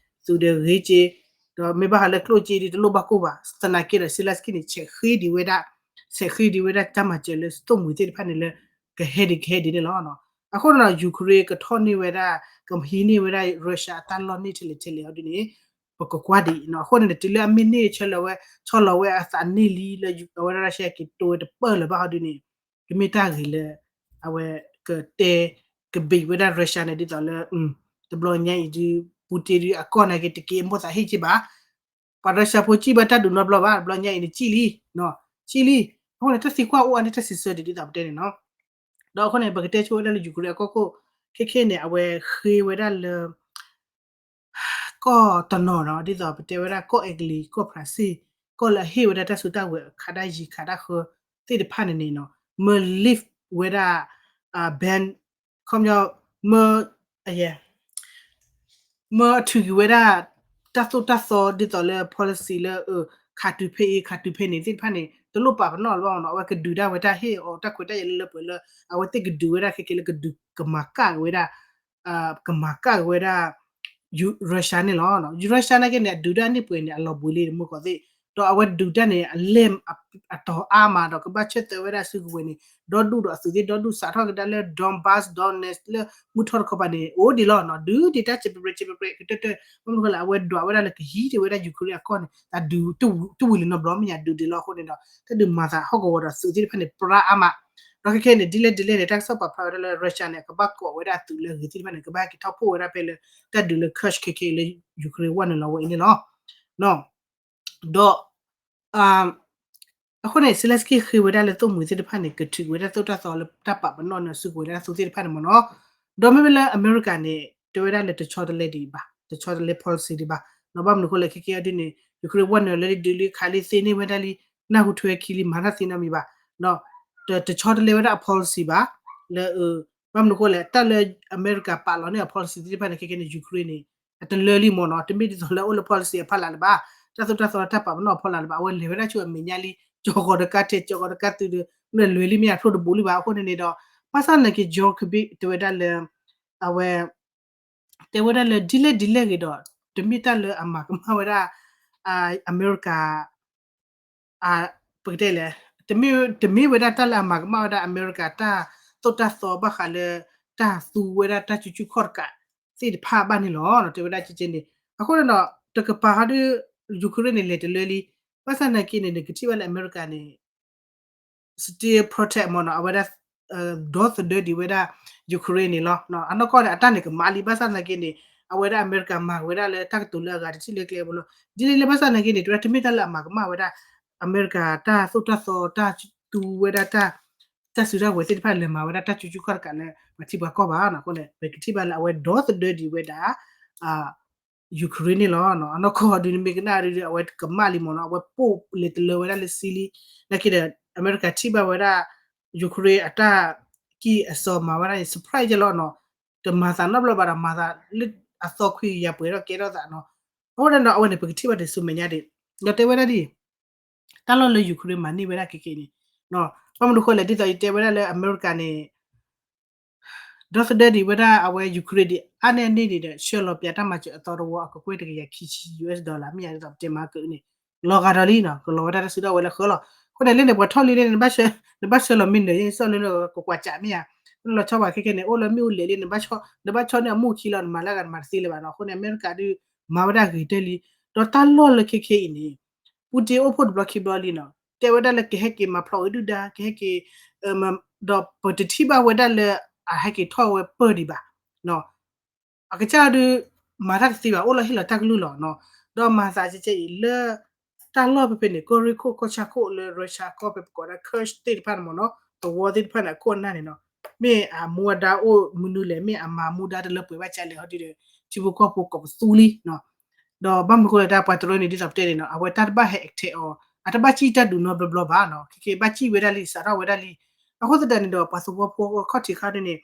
သုးဒီးဂ့ၤက့, ဒီးမ့ၢ်ဘၣ်ဃးလၢကျိၣ်စ့ဒ်တလိၣ်ဘၣ်ကိၢ်ဘၣ်, သနာ်က့ဒီး Zelensky န့ၣ် ဆဲးဃ့ဒံးဝဲဒၣ်, ဆဲးဃ့ဒံးဝဲဒၣ်တၢ်မၤစၢၤလၢသိၣ်မှံၤသ့ၣ်တဖၣ်န့ၣ်လၢ ကဟဲဒံးကဟဲဒံးန့ၣ်လီၤ. အဃိန့ၣ်ဒီး Ukraine ကထီၣ်န့ၢ်ဝဲဒၣ်, ကဟံးန့ၢ်ဝဲဒၣ် Russia အတၢ်လီၢ်န့ၢ်ထဲလဲၣ်ထဲလဲၣ်အီၤဒ်န့ၣ် ပကကွၢ်ဒံးနီၤ, အဃိန့ၣ် တုၤလၢအမ့ၢ်န့ၢ်ဆၢလီၤဝဲ, ဆီလီၤဝဲအသးန့ၢ်လံလၢ အဝဲဒၣ် Russia က့ၤတိဝဲတပၢၢ်လၢၤဘၣ်ဟီဒ်န့ၣ်, ကမ့ၢ်တၢ်ဂ့ၤလၢ အဝဲကတဲ ကဘံးဝဲဒၣ် Russia န့ၣ် ဒ်သိးလၢ တဘျီညါအံၤဒုး Putin ဒုးအကီၢ်နာ်က့ တက့ၤအမိၢ်သးဟ့ၣ်က့ဘၣ်, ပှၤ Russia ဖိစံၣ်ဘၣ်တၢ်ဒုးနီတဘျီဘၣ်, တဘျီညါအံၤန့ၣ် စံၣ်လံ, စံၣ်လံ, အဃိန့ၣ် တၢ်သံကွၢ်အိၣ်အါန့ၢ်တၢ်စံးဆၢဒံးဒ်သိးပတဲန့ၣ်နီၤ, ဒီးအဃိန့ၣ် ပကတဲဆိဝဲဒၣ်လၢ Ukraine အကီၢ်ခိၣ် ခဲခဲန့ၣ် အဝဲဃ့ဝဲဒၣ်လၢ ကီၢ်တနီၤနီၤ, ဒ်သိးပတဲဝဲဒၣ်ကီၢ်အဲကလံး, ကီၢ်ဖရၣ်စ့ၣ်, ကီၢ်လၢအဟ့ၣ်ဝဲဒၣ်တၢ်စုတၢ်ဝဲၤခးဒၣ်ယံၤခးဒၣ်ဃၢသ့ၣ်တဖၣ်န့ၣ်န့ၣ်နီၤ မၢ lift ဝဲဒၣ် ban ခီပညီ မၢ မၢအထုးက့ၤဝဲဒၣ် တၢ်သိၣ်တၢ်သီဒ်သိးလၢ policy လၢ ခးတုၤဖဲအံၤ ခးတုၤဖဲန့ၣ်သ့ၣ်တဖၣ်န့ၣ် တလိၣ်ပာ်ပနီၣ်လၢၤဘၣ်နီၤ အဝဲကဒုးဒၣ်ဝဲတၢ်ဟ့ၣ်အီၤတၢ်ခွဲးတၢ်ယာ်လၢလၢပှဲၤလၢ အဝဲသ့ၣ်ကဒုးဝဲဒၣ်ခဲက့ၤလၢကဒုးကမၤကၣ်က့ၤဝဲဒၣ် ကမၤကၣ်က့ၤဝဲဒၣ် Russia န့ၣ်လီၤ. Russia နာ်က့န့ၣ် အဒုးဒၣ်န့ၢ်ပှဲၤန့ၣ် အလီၤဘှံးလံတမုၢ်ကီၢ်သ့ၣ် ဒီးအဝဲဒုးတၢ်န့ၣ် အလဲၢ်အတီၤအါမးဒီး ကဘၣ်ဆၢထၢၣ်ဝဲဒၣ်စုကဝဲၤန့ၣ် ဒီဒူၣ်ဒီးအသုးသ့ၣ်ဒီဒူၣ်စးထီၣ်ကဒါလၢ Donbas Donetsk လၢမုၢ်ထီၣ်တခီပၤန့ၣ် အိၣ်ဒံးလီၤနီၤ ဒုးဒံးတၢ်စဲးပြဲးစဲးပြဲးကတၢၢ်တၢၢ် ဘၣ်မနုၤဃိလဲၣ် အဝဲဒွးဝဲဒၣ်လၢကဟံးတ့ၢ်ဝဲဒၣ် Ukraine အကီၢ်န့ၣ် တၢ်ဒုးတဝံၤလၢၤနီတဘျီမ့ၢ်ညါ ဒုးဒံးလီၤအဃိန့ၣ်ဒီး တၢ်ဒုးမၤသးဟီၣ်ကဝီၤဒီးသုးသ့ၣ်တဖၣ်န့ၣ် ပြါအါမး ဒီးခဲခဲန့ၣ် ဒ်လဲၣ်ဒ်လဲၣ်န့ၣ် တၢ်ကစီၣ်ပာ်ဖျါဝဲဒၣ်လၢ Russia န့ၣ် အကဘၣ်ကိးဝဲဒၣ်အသုးလၢအဂ့ၤသ့ၣ်တဖၣ်န့ၣ် ကဘၣ်ဟဲက့ၤထီၣ်ဖှိၣ်ဝဲဒၣ်ဖဲလၢ တၢ်ဒုးလၢ Kursk ခဲခဲအံၤလၢ Ukraine ဝဲနုာ်လီၤဝဲအံၤန့ၣ်လီၤ. ဒီး အဃိန့ၣ် Zelenskyy ဃ့ဝဲဒၣ်လၢသိၣ်မှံၤသ့ၣ်တဖၣ်န့ၣ် ကထုးဝဲဒၣ်သိၣ်တၢ်သီလၢတၢ်ပာ်ပနီၣ်န့ၣ် စုကဝဲၤဒၣ်သူသ့ၣ်တဖၣ်န့ၣ်မ့ၢ်နီၤ. ဒီးမ့မ့ၢ်လၢအမဲရကၤန့ၣ် တဲဝဲဒၣ်လၢတဆီတလဲဒံးဘၣ် တဆီတလဲ policy ဒံးဘၣ် ဒီးဘၣ်မနုၤအဃိလဲၣ် ခဲကဲအီၤဒ်န့ၣ် Ukraine ဝဲနုာ်လၢဒုးလံခးလံသ့န့ၢ်ဝဲဒၣ်လံ နၢ်ဟူထွဲခံလံ မၤတၢ်သ့နီတမံၤဘၣ် တဆီတလဲဝဲဒၣ်အ policy ဘၣ် လၢ ဘၣ်မနုၤအဃိလဲၣ် တၢ်လၢအမဲရကၤပာ်လီၤန့ၢ်အ policy သ့ၣ်တဖၣ်န့ၣ် ခဲကဲန့ၣ် Ukraine န့ၣ် အတလၢလံမ့ၢ်နီၤ တမ့ၢ်ဒ်သိးလၢအိၣ်လၢ policy အဖီလာ်လၢၤဘၣ် တၢ်သိၣ်တၢ်သီတၢ်ပာ်ပနီၣ်အဖီလာ်လၢၤဘၣ် အဝဲလဲၤဝဲဒၣ်ဆူအမဲာ်ညါလံ ကၠီၤဂီၤတကးထဲး ကၠီၤဂီၤတကးသုးဒီး မ့ၢ်လဲၤလွဲၤလံမ့ၢ်ညါဖျိတဘူးလံဘၣ် အဃိန့ၣ်န့ၣ်ဒီး ဘၣ်ဆၣ်သနာ်က့ John Kirby တဲဝဲဒၣ်လၢ အဝဲ တဲဝဲဒၣ်လၢဒ်လဲၣ်ဒ်လဲၣ်ဂ့ၤဒီး တမ့ၢ်တၢ်လၢအမၤကမၣ်ဝဲဒၣ် အမဲရကၤ ပကတဲလဲၣ် တမ့ၢ်ဝဲဒၣ်တၢ်လၢအမၤကမၣ်ဝဲဒၣ် အမဲရကၤတၢ်သိၣ်တၢ်သီဘၣ်ဃးလၢ တၢ်သူဝဲဒၣ်တၢ်စုဆူၣ်ခီၣ်တကးသ့ၣ်တဖၣ်ဘၣ်န့ၣ်လီၤ. တဲဝဲဒၣ်ကဲကဲန့ၣ် အဃိန့ၣ်ဒီး တကပၤဟီဒ် Ukraine န့ၣ် လဲၤတလၢလံ ဘၣ်ဆၣ်သနာ်က့န့ၣ် နကထံၣ်ဘၣ်လၢအမဲရကၤန့ၣ် still protect မ့ၢ်နီၤ အဝဲဒၣ် ဒီသဒၢဒံးဝဲဒၣ် Ukraine န့ၣ်လီၤ. အနီၢ်ကီၢ်န့ၣ် အတၢ်န့ၣ်ကမးလံ ဘၣ်ဆၣ်သနာ်က့န့ၣ် အဝဲဒၣ်အမဲရကၤမၤဝဲဒၣ်လၢတၢ်ကတိၤလၢအဂၤတထံၣ်လၢကျဲဘိလီၤ. ဒ်လဲၣ်လၢဘၣ်ဆၣ်သနာ်က့န့ၣ် တဝဲတမ့ၢ်တၢ်လၢအမၤကမၣ်ဝဲဒၣ် အမဲရကၤတၢ်သိၣ်တၢ်သီ တၢ်သူဝဲဒၣ်တၢ် တၢ်စုတၢ်ဝဲၤသ့ၣ်တဖၣ်လဲၤမၤဝဲဒၣ်တၢ်စုဆူၣ်ခီၣ်တကးလၢ ပှၤထံပှၤကီၢ်ဘၣ်နီၤ. အဃိန့ၣ် ပကထံၣ်ဘၣ်လၢအဝဲဒီသဒၢဒံးဝဲဒၣ် Ukraine န့ၣ်လီၤ. အနီၢ်ကီၢ်ဒုးနမ့ၢ်ကနၣ်ဒုး အဝဲကမၣ်လံမ့ၢ်နီၤ အဝဲပိၢ်လဲၤတလၢဝဲဒၣ်လၢစံလံ နာ်က့ဒီး အမဲရကၤထံၣ်ဘၣ်ဝဲဒၣ် Ukraine အတၢ်ကံၢ်အစီမၤဝဲဒၣ်န့ၣ် surprise ယဲလီၤနီၤ. တမၤသးနီတဘျီဘၣ်ဒီး မၤသးလၢအသီခွံကယၤပှဲၤထီၣ်ကဲထီၣ်သးနီၤ. အဃိန့ၣ်ဒီး အဝဲန့ၣ် ပကထံၣ်ဘၣ်ဒံးဆူမဲာ်ညါဒံး ဒီးတဲဝဲဒၣ်ဒ် တၢ်လီၢ်လၢ Ukraine မၤန့ၢ်ဝဲဒၣ်ခဲကဲန့ၣ် ဘၣ်မနုၤဃိလဲၣ် ဒ်သိးယတဲဝဲဒၣ်လၢအမဲရကၤန့ၣ် ဒီသဒၢဒံးဝဲဒၣ်အဝဲ Ukraine ဒံး အါန့ၢ်အန့ၢ်န့ၣ်ဒီး ဆှၢလီၤပၠးတၢ်မၤစၢၤအသီတဝီ အကကွဲၢ်တကယၤခံဆံ US dollar မ့ၢ်ယၤဒ်သိးပတဲမၤကၢန့ၣ် လီၤဂာ်ဒီးလံနီၤ ကလီၤဝဲဒၣ်တၢ်စုဒၣ်ဝဲလၢဃၢလီၤ. အဃိန့ၣ်လၢန့ၣ် ပှၤထီၣ်လံန့ၣ် နဘၣ်ဆှၢလီၤမ့ၢ်နၢၤ ယဲယစီၣ်လၢနကကွၢ်စးမ့ၢ်ဧါ နလီၤဆီပှၤခဲကဲန့ၣ် အိၣ်လၢမ့ၣ်အူလဲၣ်လံ နဘၣ်ဆီန့ၢ်အမူၢ်ခံလီၤ နမၤလၢဂၤနမၤတသ့လၢၤဘၣ်နီၤ. အဃိန့ၣ် အမဲရကၤဒုး မၤဝဲဒၣ်ဂ့ၤတၢၢ်လံ ဒီးတၢ်လီၢ်လၢခဲကဲအံၤန့ၣ် Putin အိၣ်ဖှိၣ်တဘျီခံဘျီလံနီၤ တဲဝဲဒၣ်လၢကဟဲက့ၤမၤဖျိးဝဲဒုၣ်ဒါ ကဟဲက့ၤ ဒီးပတထံၣ်ဘၣ်ဝဲဒၣ်လၢ အဟဲက့ၤထီၣ်ဝဲပၢၢ်ဒံးဘၣ် အကစၢ်ဒုး မၤတၢ်တသ့ဘၣ် အိၣ်လီၤဟ့ၣ်လီၤတၢ်ကလုၢ်လီၤနီၤ. ဒီးမၤသးကဲကဲအံၤလၢ တၢ်လီၢ်ဖဲဖဲန့ၣ် ကီၢ်ရ့ၣ်ခိၣ်ကီၢ်ဆၣ်ခိၣ်လၢ Russia ကီၢ်ဖဲပကိးဒၣ် Kursk သ့ၣ်တဖၣ်န့ၣ်မ့ၢ်နီၤ သဝီသ့ၣ်တဖၣ်န့ၣ် အခိၣ်အနၢ်န့ၣ်နီၤ မ့ၢ်အမူအဒါအိၣ်မနုၤလဲၣ် မ့ၢ်အမၤမူဒါတလၢပှဲၤဘၣ်ကလဲၣ်ဟီဒုဒီး ထံဖိကီၢ်ဖိကိးပသူလံနီၤ. ဒီးဘၣ်မနုၤအဃိလဲၣ် တၢ်ပှၤတရၢန့ၣ် ဒ်သိးပတဲန့ၣ်နီၤ အဝဲတၢ်တဘၣ်ဟဲ attack အီၤ အတဘၣ်စံၣ်တၢ်ဒုးနီတဘျီဘျီဘၣ်နီၤ ခဲကဲဘၣ်စံၣ်ဝဲဒၣ်လံ စးထီၣ်ဝဲဒၣ်လံ. အဃိသတးန့ၣ်ဒီး ပှၤသဝီဖိခီၣ်ထံးခါဒ်န့ၣ်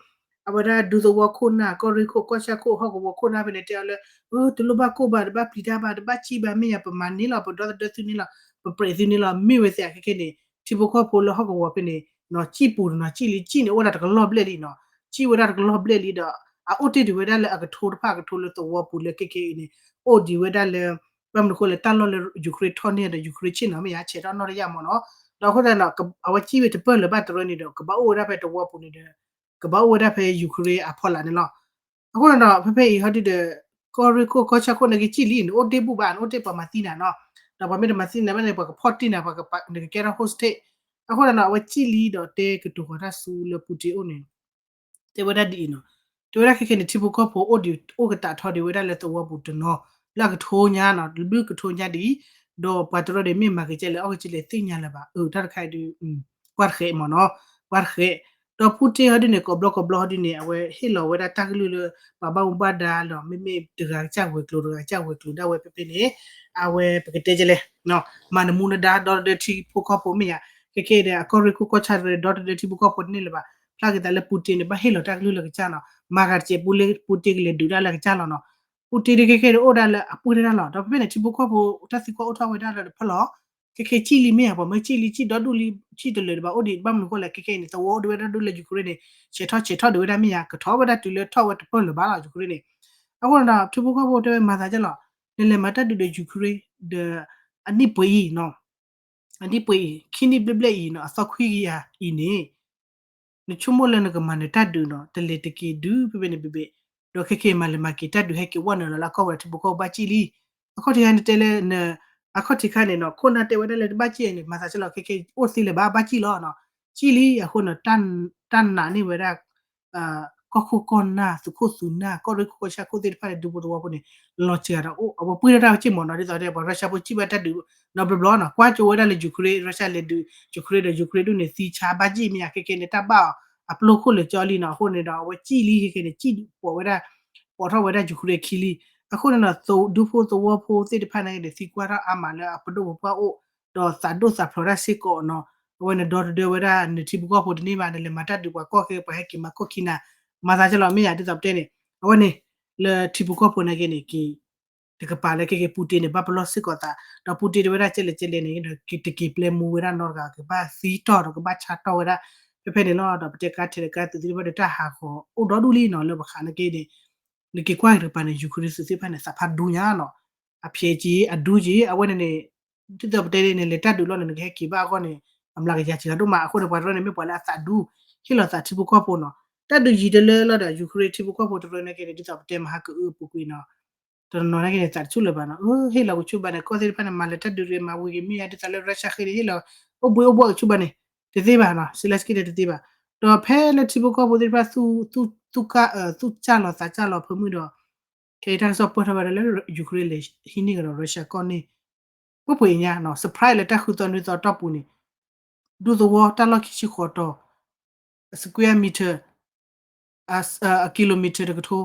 အဝဲဒၣ်ဒူသဝီခိၣ်နၢ် ကီၢ်ရ့ၣ်ခိၣ် ကီၢ်ဆၣ်ခိၣ် ဟီၣ်ကဝီၤခိၣ်နၢ်ဖဲန့ၣ် တဲအီၤလၢ အၢ တလိၣ်ဘၣ်ကိၢ်ဘၣ် တဘၣ်ပျံၤတၢ်ဘၣ် တဘၣ်စံၣ်ဘၣ် မ့ၢ်ယၤ ပမၤန့ၢ်လီၤ ပဒီသဒၢသုန့ၢ်လီၤ ပပြဲးသုန့ၢ်လီၤ မ့ၢ်ဝဲသ့ၣ်အခဲခဲန့ၣ် ထံဖိကီၢ်ဖိလၢဟီၣ်ကဝီၤဖဲန့ၣ် နီၤ စံၣ်ပူၤတနီၤစံၣ်လံ စံၣ်န့ၣ်အိၣ်ဝဲဒၣ်တကလီၢ်ဘျဲၣ်လံနီၤ စံၣ်ဝဲဒၣ်တကလီၢ်ဘျဲၣ်လံဒီး အအိၣ်တ့ၢ်ဒံးဝဲဒၣ်လၢအကထိတဖၣ်အကထိလၢသဝီပူၤလၢခဲခဲအံၤန့ၣ် အိၣ်ဒံးဝဲဒၣ်လၢ ဘၣ်မနုၤအဃိလဲၣ် တၢ်လီၢ်လၢ Ukraine ထီၣ်န့ၢ်ဒီး Ukraine ဆ့ၣ်နီၤ မ့ၢ်ယၤဆဲးထီၣ်နီၢ်တယၢ်မ့ၢ်နီၤ. ဒီးအဃိသတးဒီး အဝဲစံၣ်ဝဲတပၢၢ်လၢၤဘၣ်တရၢန့ၣ်ဒီး ကဘၣ်အိၣ်ဝဲဒၣ်ဖဲသဝီပူၤန့ၣ်ဒီး ကဘၣ်အိၣ်ဝဲဒၣ်ဖဲ Ukraine အဖီလာ်န့ၣ်လီၤ. အဃိန့ၣ်ဒီး ဖဲဖဲအံၤဟီဒုဒီး ကီၢ်ရ့ၣ်ခိၣ်ကီၢ်ဆၣ်ခိၣ်န့ၣ်က့စံၣ်လံ နအိၣ်တ့ၢ်ဘူၣ်ဘၣ် နအိၣ်တ့ၢ်ပှၤမၤသံနၤနီၤ. ဒီးပှၤမ့ၢ်တမၤသံနၤဘၣ်န့ၣ် ပှၤကဖီၣ်တံၢ်နၤ နကကဲထီၣ် hostage. အဃိသတးဒီး အဝဲစံၣ်လံဒီးတဲကတိၤဃီၤတၢ်ဆူလၢ Putin အအိၣ်န့ၣ် တဲဝဲဒၣ်ဒ်အံၤနီၤ. တဲဝဲဒၣ်ခဲခဲန့ၣ် ထံဖိကီၢ်ဖိအိၣ်ဒံး အိၣ်ကသးထီဒံးဝဲဒၣ်လၢသဝီပူၤတနီၤ လၢအကထိညါနီၤ လၢဘုကထိညါဒံး ဒီးပှၤတရၢန့ၣ် မ့ၢ်မၤက့ၤကလဲၣ် အီၣ်က့ၤကလဲၣ် သ့ၣ်ညါလၢၤဘၣ် အၢ တၢ်တခါအံၤဒုး ကွၢ်တဃဲးမ့ၢ်နီၤ ကွၢ်တဃဲး. ဒီး Putin ဟီဒုန့ၣ် ကိးဘျီကိးဘျီဟီဒုန့ၣ် အဝဲဟ့ၣ်လီၤဝဲဒၣ်တၢ်ကလုၢ်လၢ ပှၤဘၣ်မူဘၣ်ဒါလီၤ မ့မ့ၢ်တဂၤကစၢ်ဝဲၤကျိၤ တဂၤကစၢ်ဝဲၤကျိၤဒၣ်ဝဲဖဲဖဲန့ၣ် အဝဲပကတဲကလဲၣ်, မၤနမူနဒါဒီတဒၢထံဖိကီၢ်ဖိမ့ၢ်ယါ, ခဲကဲဒီး အကီၢ်ရ့ၣ်ခိၣ်ကီၢ်ဆၣ်တရၢဒီတဒၢထံဖိကီၢ်ဖိတန့ၢ်လၢၤဘၣ်, ဖျါက့ၤသးလၢ Putin န့ၣ် ဘၣ်ဟ့ၣ်လီၤတၢ်ကလုၢ်လၢကစၢ်နီၤ, မၤဂၤတစဲးပူလ့ Putin ကလဲၤဒုးတၢ်လၢကစၢ်လီၤနီၤ, Putin ဒ်ခဲကဲဒီးအိၣ်ဒၣ်လၢအပှ့ၤတၢ်လီၤ, ဒီးဖဲဖဲန့ၣ် ထံဖိကီၢ်ဖိ တၢ်သံကွၢ်အိၣ်ထီၣ်ဝဲဒၣ်လၢတဖၣ်လီၤ, ခဲကဲကံၣ်လံမ့ၢ်ယါ ပှၤမၢကံၣ်လံ ကံၣ်ဒီဒူၣ်လံ ကံၣ်တလၢာ်တဘၣ်အိၣ်ဒံး ဘၣ်မနုၤဃိလဲၣ် ခဲကဲအံၤန့ၣ် သဝီအိၣ်ဒံးဝဲဒၣ်ဒူၣ်လၢ Ukraine န့ၣ် ဆဲးထီၣ်ဆဲးထီၣ်ဒံးဝဲဒၣ်မ့ၢ်ယါ ကထီၣ်ဝဲဒၣ်တုၤလၢထီၣ်ဝဲတပၢၢ်လၢၤဘၣ်လီၤ Ukraine န့ၣ်, အဃိန့ၣ်ဒီး ထံဖိကီၢ်ဖိတဲဝဲမၤသးကလီၤ, နလဲၤမၤတၢ်ဒုးဒီး Ukraine ဒီး အနံၣ်ပှဲၤအံၤနီၤ, အနံၣ်ပှဲၤအံၤ ခံနံၣ်ဘျဲၣ်ဘျဲၣ်အံၤနီၤ အသီခွံကယၤအံၤန့ၣ် နဆိကမိၣ်လၢနကမၤနတၢ်ဒုးနီၤ တလဲၤတက့ၤဒုးဖဲဖဲန့ၣ်ဘ့ၣ်ဘ့ၣ်, ဒီးခဲကဲမၤလဲၤမၤက့ၤတၢ်ဒုးဟဲက့ၤဝဲနုာ်လီၤလၢအကီၢ်ဝဲဒၣ်ထံဖိကီၢ်ဖိဘၣ်ကံၣ်လံ, အခီၣ်ထံးခါန့ၣ်တဲလၢ အခီၣ်ထံးခါန့ၣ်နီၤ ခိၣ်နၢ်တဲဝဲဒၣ်လၢတဘၣ်ကံၣ်န့ၣ် မၤသးကလီၤ ခဲကဲအိၣ်သ့လၢၤဘၣ် ဘၣ်ကံၣ်လီၤနီၤ, ကံၣ်လံအဃိန့ၣ် တၢ်နာ်န့ၢ်ဝဲဒၣ် ကီၢ်ခိၣ်ကီၢ်နၢ် သုးခိၣ်သုးနၢ် ကီၢ်ရ့ၣ်ခိၣ်ကီၢ်ဆၣ်ခိၣ်သ့ၣ်တဖၣ်န့ၣ် ဒူဖိသဝီဖိန့ၣ် လီၤစှၤဒီးအိၣ် အဝဲပှ့ၤထီၣ်တၢ်က့ၢ်မ့ၢ်နီၤ ဒ်သိးတဲ ပှၤ Russia ဖိကံၣ်ဘၣ်တၢ်ဒုး နီတဘျီဘျီနီၤ ကွၢ်ကၠိဝဲဒၣ်လၢ Ukraine Russia လဲၤဒုး Ukraine ဒီး Ukraine ဒူၣ်န့ၣ် သံဆါဘၣ်ကံၣ်မ့ၢ်ဧါ ခဲကဲန့ၣ် တၢ်ဘၣ်အီၤ အပျိၢ်ခိၣ်လၢာ်ကၠီလံနီၤ အဃိန့ၣ်ဒီး အဝဲကံၣ်လံခဲကဲန့ၣ် ကံၣ်ပိာ်ဝဲဒၣ် ပိာ်ထီၣ်ဝဲဒၣ် Ukraine ခံလံ, အဃိန့ၣ်ဒီး ဒူဖိသဝီဖိသ့ၣ်တဖၣ်န့ၣ်က့ၤန့ၣ် သံကွၢ်ထီၣ်အါမးလၢအပဒိၣ်ပပှၢ်အိၣ် ဒီးသးဒိၣ်သးဖျိးတၢ်စ့ၢ်ကီးနီၤ, အဝဲန့ၣ်ဒီတဒၢဝဲဒၣ် နထံဖိကီၢ်ဖိတန့ၢ်ဘၣ် နလဲၤမၤတၢ်ဒုးပှၤကီၢ်ခဲ ပှၤဟဲက့ၤမၤကီၢ်ခံနၤ မၤသးကလီၤမ့ၢ်ယါ ဒ်သိးပတဲန့ၣ် အဝဲန့ၣ် လၢထံဖိကီၢ်ဖိန့ၣ်က့ၤန့ၣ်က့ၤ တကပၤလၢခဲကဲ Putin န့ၣ် ဘၣ်ပလီၢ်စ့ၢ်ကီးသး ဒီး Putin တဲဝဲဒၣ်ကဲလဲၣ်ကဲလဲၣ်န့ၣ်ဒီး က့ၤတက့ၤပျဲမူဝဲဒၣ်နီတဂၤ ကဘၣ်သံတီၢ်ဒီးကဘၣ်ဆါတီၢ်ဝဲဒၣ် ဖဲဖဲန့ၣ်လီၤ ဒီးပတဲကါထဲးတကါသုးသ့ၣ်တဖၣ်ဒီးတၢ်ဟးဂီၤအိၣ်ဒီဒူၣ်လံနီၤ လၢပဃးန့ၣ်က့ၤန့ၣ် နက့ၤကွၢ်က့ၤတကပၤန့ၣ် Ukraine သုးသ့ၣ်တဖၣ်န့ၣ် သးဖးဒူညါနီၤ, အဖျဲးက့ၤ အဒူက့ၤ အဝဲန့ၣ်န့ၣ် ဒ်သိးပတဲန့ၣ် လဲၤတၢ်ဒုးလီၤန့ၣ် နကဟဲက့ၤဘၣ်အဂီၢ်န့ၣ် အမျးကယၤစှၤဒိၣ်မး အဃိန့ၣ် ပှၤတရၢန့ၣ် မ့ၢ်ပှၤလၢအသးဒူ ဟ့ၣ်လီၤသးထံဖိကီၢ်ဖိနီၤ, တၢ်ဒုးယံၤတလၢလီၤဒီး Ukraine ထံဖိကီၢ်ဖိတရၢန့ၣ်က့ၤန့ၣ် ဒ်သိးပတဲမဟါကအုအပူၤကွံာ်နီၤ တနီၤနီၤန့ၣ်က့ၤန့ၣ် သးတဆူၣ်လၢၤဘၣ်နီၤ, ဟ့ၣ်လီၤကဆူၣ်ဘၣ်န့ၣ် ကီၢ်သ့ၣ်တဖၣ်န့ၣ် မၤလၢတၢ်ဒုးရ့မၤဝံၤက့ၤမ့ၢ်ယါ ဒ်သိးလၢ Russia ဃ့န့ၣ် ဟ့ၣ်လီၤ အိၣ်ဘှံးအိၣ်ဘှီၣ်ကဆူၣ်ဘၣ်န့ၣ် တသ့ဘၣ်နီၤ Zelenskyy န့ၣ်တသ့ဘၣ်, ဒီးဖဲလၢထံဖိကီၢ်ဖိသ့ၣ်တဖၣ် သူၣ်ကၢ်လီၤသးကၢ်လီၤဖၢမုၢ်ဒီး ခဲအံၤတၢ်ကစီၣ်ပၢၢ်ထီၣ်ဝဲဒၣ်လၢ Ukraine လဲၤဟံးန့ၢ်ကဒီး Russia ကီၢ်န့ၣ် ပှဲၤပှဲၤအံၤညါနီၤ surprise လၢတၢ်ဃုသီနွံသီတီၢ်ပူၤန့ၣ် ဒူသဝီတၢ်လီၢ်ခံဆံဃိးတီၤ square meter အ kilometer တကထိ,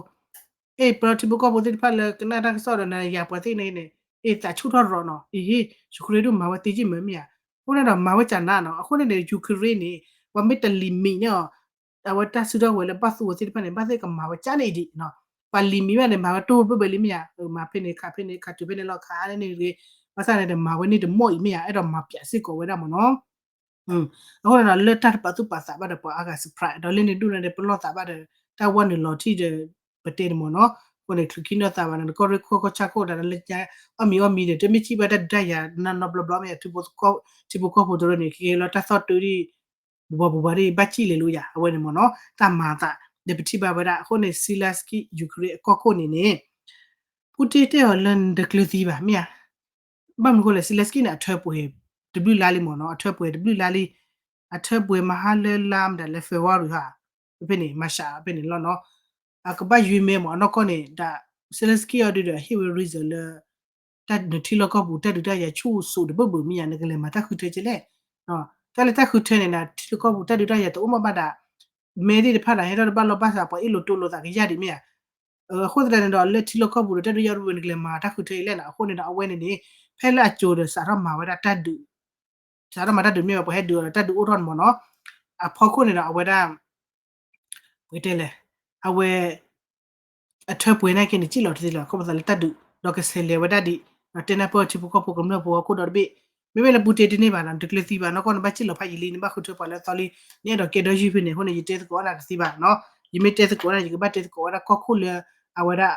အ့ၣ် ပှၤထံဖိကီၢ်ဖိသ့ၣ်တဖၣ်လၢကနၣ်တၢ်ကစီၣ်ဒီးနၤယၤပှၤသ့ၣ်န့ၣ်န့ၣ် အ့ၣ် သးဆူၣ်ထီၣ်ရီၤနီၤ, အ့ၣ် Ukraine ဒုးမၤဝဲသ့က့ၢ်မၢမ့ၢ်ဧါ, အဃိန့ၣ်ဒီးမၤဝဲကနၤနီၤ, အဃိန့ၣ်န့ၣ် Ukraine န့ၣ် ပှၤမ့ၢ်တ limit န့ၢ်အီၤ အဝဲတၢ်စုထီၣ်ဝဲလၢဘၣ်သူဝဲသ့ၣ်တဖၣ်န့ၣ် ဘၣ်သ့ၣ်ကမၤဝဲကနံၣ်အံၤဒံးနီၤ, ပှၤ limit ဝဲန့ၣ် မၤဝဲတိၢ်ဘၢၣ်ဘၢၣ်လံမ့ၢ်ဧါ, မၤဖဲန့ၣ်ခးဖဲန့ၣ် ခးတုၤဖဲန့ၣ်လီၤခးန့ၣ်န့ၣ်ဂ့ၤ, ဘၣ်ဆၣ်န့ၣ်ဒီးမၤဝဲန့ၢ်တမီၢ်အံၤမ့ၢ်ဧါ, အဲၣ်ဒိးမၤပျးစ့ၢ်ကီးဝဲဒၣ်မ့ၢ်နီၤ အဃိန့ၣ်ဒီးလၢတၢ်တပာ်သူၣ်ပာ်သးဘၣ်ဒီးပှၤအါဂၤ surprise ဒီးလၢန့ၣ်ဒူၣ်န့ၣ်ဒီးပလီၢ်သးဘၣ်ဒီး တၢ်ဝဲနုာ်လီၤထံၣ်ဒီး ပတဲန့ၣ်မ့ၢ်နီၤ, အဃိန့ၣ် ချုးခံနီၢ်သးဘၣ်န့ၣ် နကီၢ်ရ့ၣ်ခိၣ်ကီၢ်ဆၣ်ခိၣ်တၢ်လၢညါ အီၣ်မံၤအီၣ်မံၤဒီး တမ့ၢ်စံးဘၣ်တၢ်ဒုးတၢ်ယၤနီတဘျီဘျီမ့ၢ် ထံဖိကီၢ်ဖိတရၢန့ၣ် ကကဲလီၤတၢ်သီၣ်တုၤဒ် ပူၤဘၣ်ပူၤဘၣ်ဒ် ဘၣ်စံၣ်လဲၤလိယၤ အဝဲန့ၣ်မ့ၢ်နီၤ တၢ်မၤအသး ဒီးပထံၣ်ဘၣ်ဝဲဒၣ် အဃိန့ၣ် Zelenskyy Ukraine အကီၢ်ခိၣ်န့ၣ်န့ၣ် Putin တဲအီၤလၢနတကျၢၤသံဘၣ် မ့ၢ်ဧါ. ဘၣ်မနုၤအဃိလဲၣ် Zelenskyy န့ၣ် အထၢပှဲၤတဘျုးလါလံမ့ၢ်နီၤ အထၢပှဲၤတဘျုးလါလံ အထၢပှဲၤမဟါလၢလါမတၤလဲၣ် February ဟါ ဖဲန့ၣ် March ဖဲန့ၣ်လီၤနီၤ အကဘၣ်ယွံမဲမ့ၢ်အနီၢ်ကီၢ်န့ၣ် ဒီး Zelenskyy အီၤဒုးဒီး ဟ့ၣ်ဝဲ reason လၢ တၢ်နထံလီၢ်ကီၢ်ပူၤ တၢ်ဒုးတၢ်ယၤဆူၣ်စိးတဘၢၣ်ဘၢၣ်မ့ၢ်ဧါ နကလဲၤမၤတၢ်ဃုထၢကဲလဲၣ်. တၢ်လၢတၢ်ဃုထၢန့ၣ် နထံလီၢ်ကီၢ်ပူၤ တၢ်ဒုးတၢ်ယၤတအိၣ်မ့ၢ်ဘၣ်ဒီး မဲသ့ၣ်တဖၣ်ဒီး ဟဲထီၣ်တဘၣ်လီၢ်ဘၣ်စး ပှၤအ့ၣ်လိာ်တိလိာ်သးကယၢ်ဒံးမ့ၢ်ဧါ. အဃိသတးန့ၣ်ဒီး လၢထံလီၢ်ကီၢ်ပူၤဒီး တၢ်ဒုးယၤတဘၢၣ်ဘၢၣ် နကလဲၤမၤတၢ်ဃုထၢအံၤလဲၣ်နီၤ. အဃိန့ၣ်ဒီး အဝဲန့ၣ်န့ၣ် ဖဲလၢအစိၤဒီး စးထီၣ်မၤဝဲဒၣ်တၢ်ဒုး စးထီၣ်မၤတၢ်ဒုးမ့ၢ်ဘၣ် ပှၤဟဲဒုးအီၤဒီးတၢ်ဒုးအိၣ်ထီၣ်န့ၣ်မ့ၢ်နီၤ. အဖီခိၣ်န့ၣ်ဒီး အဝဲဒၣ် ပကတဲလဲၣ် အဝဲ အထၢပှဲၤန့ၣ်က့န့ၣ် စံၣ်လီၤတသ့လၢၤ ခီဖျိလၢတၢ်ဒုး ဒီးကဆဲးလဲၤဝဲဒၣ်ဒံး ဒီးတဲနၢ်ပၢၢ်ထံဖိကီၢ်ဖိကမျၢၢ်ဖိအခိၣ်ဒီတဘ့ၣ် မ့မ့ၢ်လၢ Putin တန့ၢ်ဘၣ်နီၤ တကျၢၤသံဘၣ်နီၢ်ကီၢ် နဘၣ်စံၣ်လီၤဖးယံာ်လံ နဘၣ်ဃုထၢပှၤလၢအသီလံ နအဲၣ်ဒိးကဲဒီယုၢ်ဖဲန့ၣ် အဃိန့ၣ် ယတဲသကိးအီၤနၤတသ့ဘၣ်နီၤ ယမ့ၢ်တဲသကိးအီၤနၤ ယကဘၣ်တဲသကိးဝဲဒၣ်ကီၢ်ခိၣ်လၢ အဝဲဒၣ်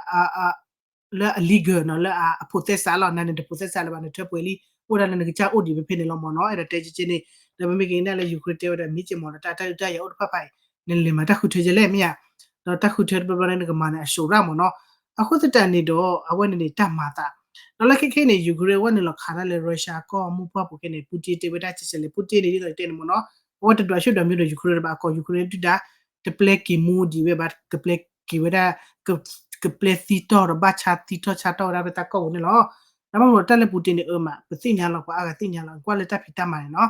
လၢအ legal နီၤ လၢအ process လီၤ နၤန့ၣ်တ process လၢၤဘၣ် နထၢပှဲၤလံ အိၣ်ဒၣ်လၢနကစၢ်အိၣ်ဒံးဖဲဖဲန့ၣ်လီၤမ့ၢ်နီၤ အဲၣ်ဒိးတဲကဲကဲန့ၣ် ဒီးမ့မ့ၢ်က့ၤနၤလၢ Ukraine တဲဝဲဒၣ်မ့ၢ်က့မ့ၢ်ဒီး တၢ် တၢ်ဒုးတၢ်ယၤအိၣ်တဖၣ်ဖးအံၤ နလဲၤမၤတၢ်ဃုထၢကဲလဲၣ်မ့ၢ်ဧါ ဒီးတၢ်ဃုထၢတဘျီဘျီန့ၣ် နကမၤန့ၣ် အစိၤရၣ်မ့ၢ်နီၤ အဃိသတးန့ၣ်ဒီး အဝဲန့ၣ်န့ၣ် တၢ်မၤသး ဒီးလၢခဲခဲန့ၣ် Ukraine ဝဲနုာ်လီၤခးတၢ်လၢ Russia ကီၢ်မိၢ်ပှၢ်ပူၤခဲန့ၣ် Putin တဲဝဲဒၣ်ကဲကဲလဲၣ် Putin န့ၣ် ဒ်သိးတဲန့ၣ်မ့ၢ်နီၤ အဝဲတဒွးဆူၣ်ဒွးမံၤဒီး Ukraine တဘၣ် အကီၢ် Ukraine ဒုၣ်ဒါ တပျဲက့ၤမူဒံးဝဲဘၣ် ကပျဲက့ၤဝဲဒၣ် ကပျဲသံတီၢ်ဒီးဘၣ်ဆါသံတီၢ်ဆါတီၢ်ဝဲဒၣ်ဖဲတၢ်ကီၢ်ပူၤန့ၣ်လီၤ. ဒီးဘၣ်မနုၤတၢ်လၢ Putin န့ၣ် အၢမး ပသ့ၣ်ညါလီၤ ပှၤအါဂၤသ့ၣ်ညါလီၤ ကွၢ်လၢတၢ်ဖံးတၢ်မၤန့ၣ်နီၤ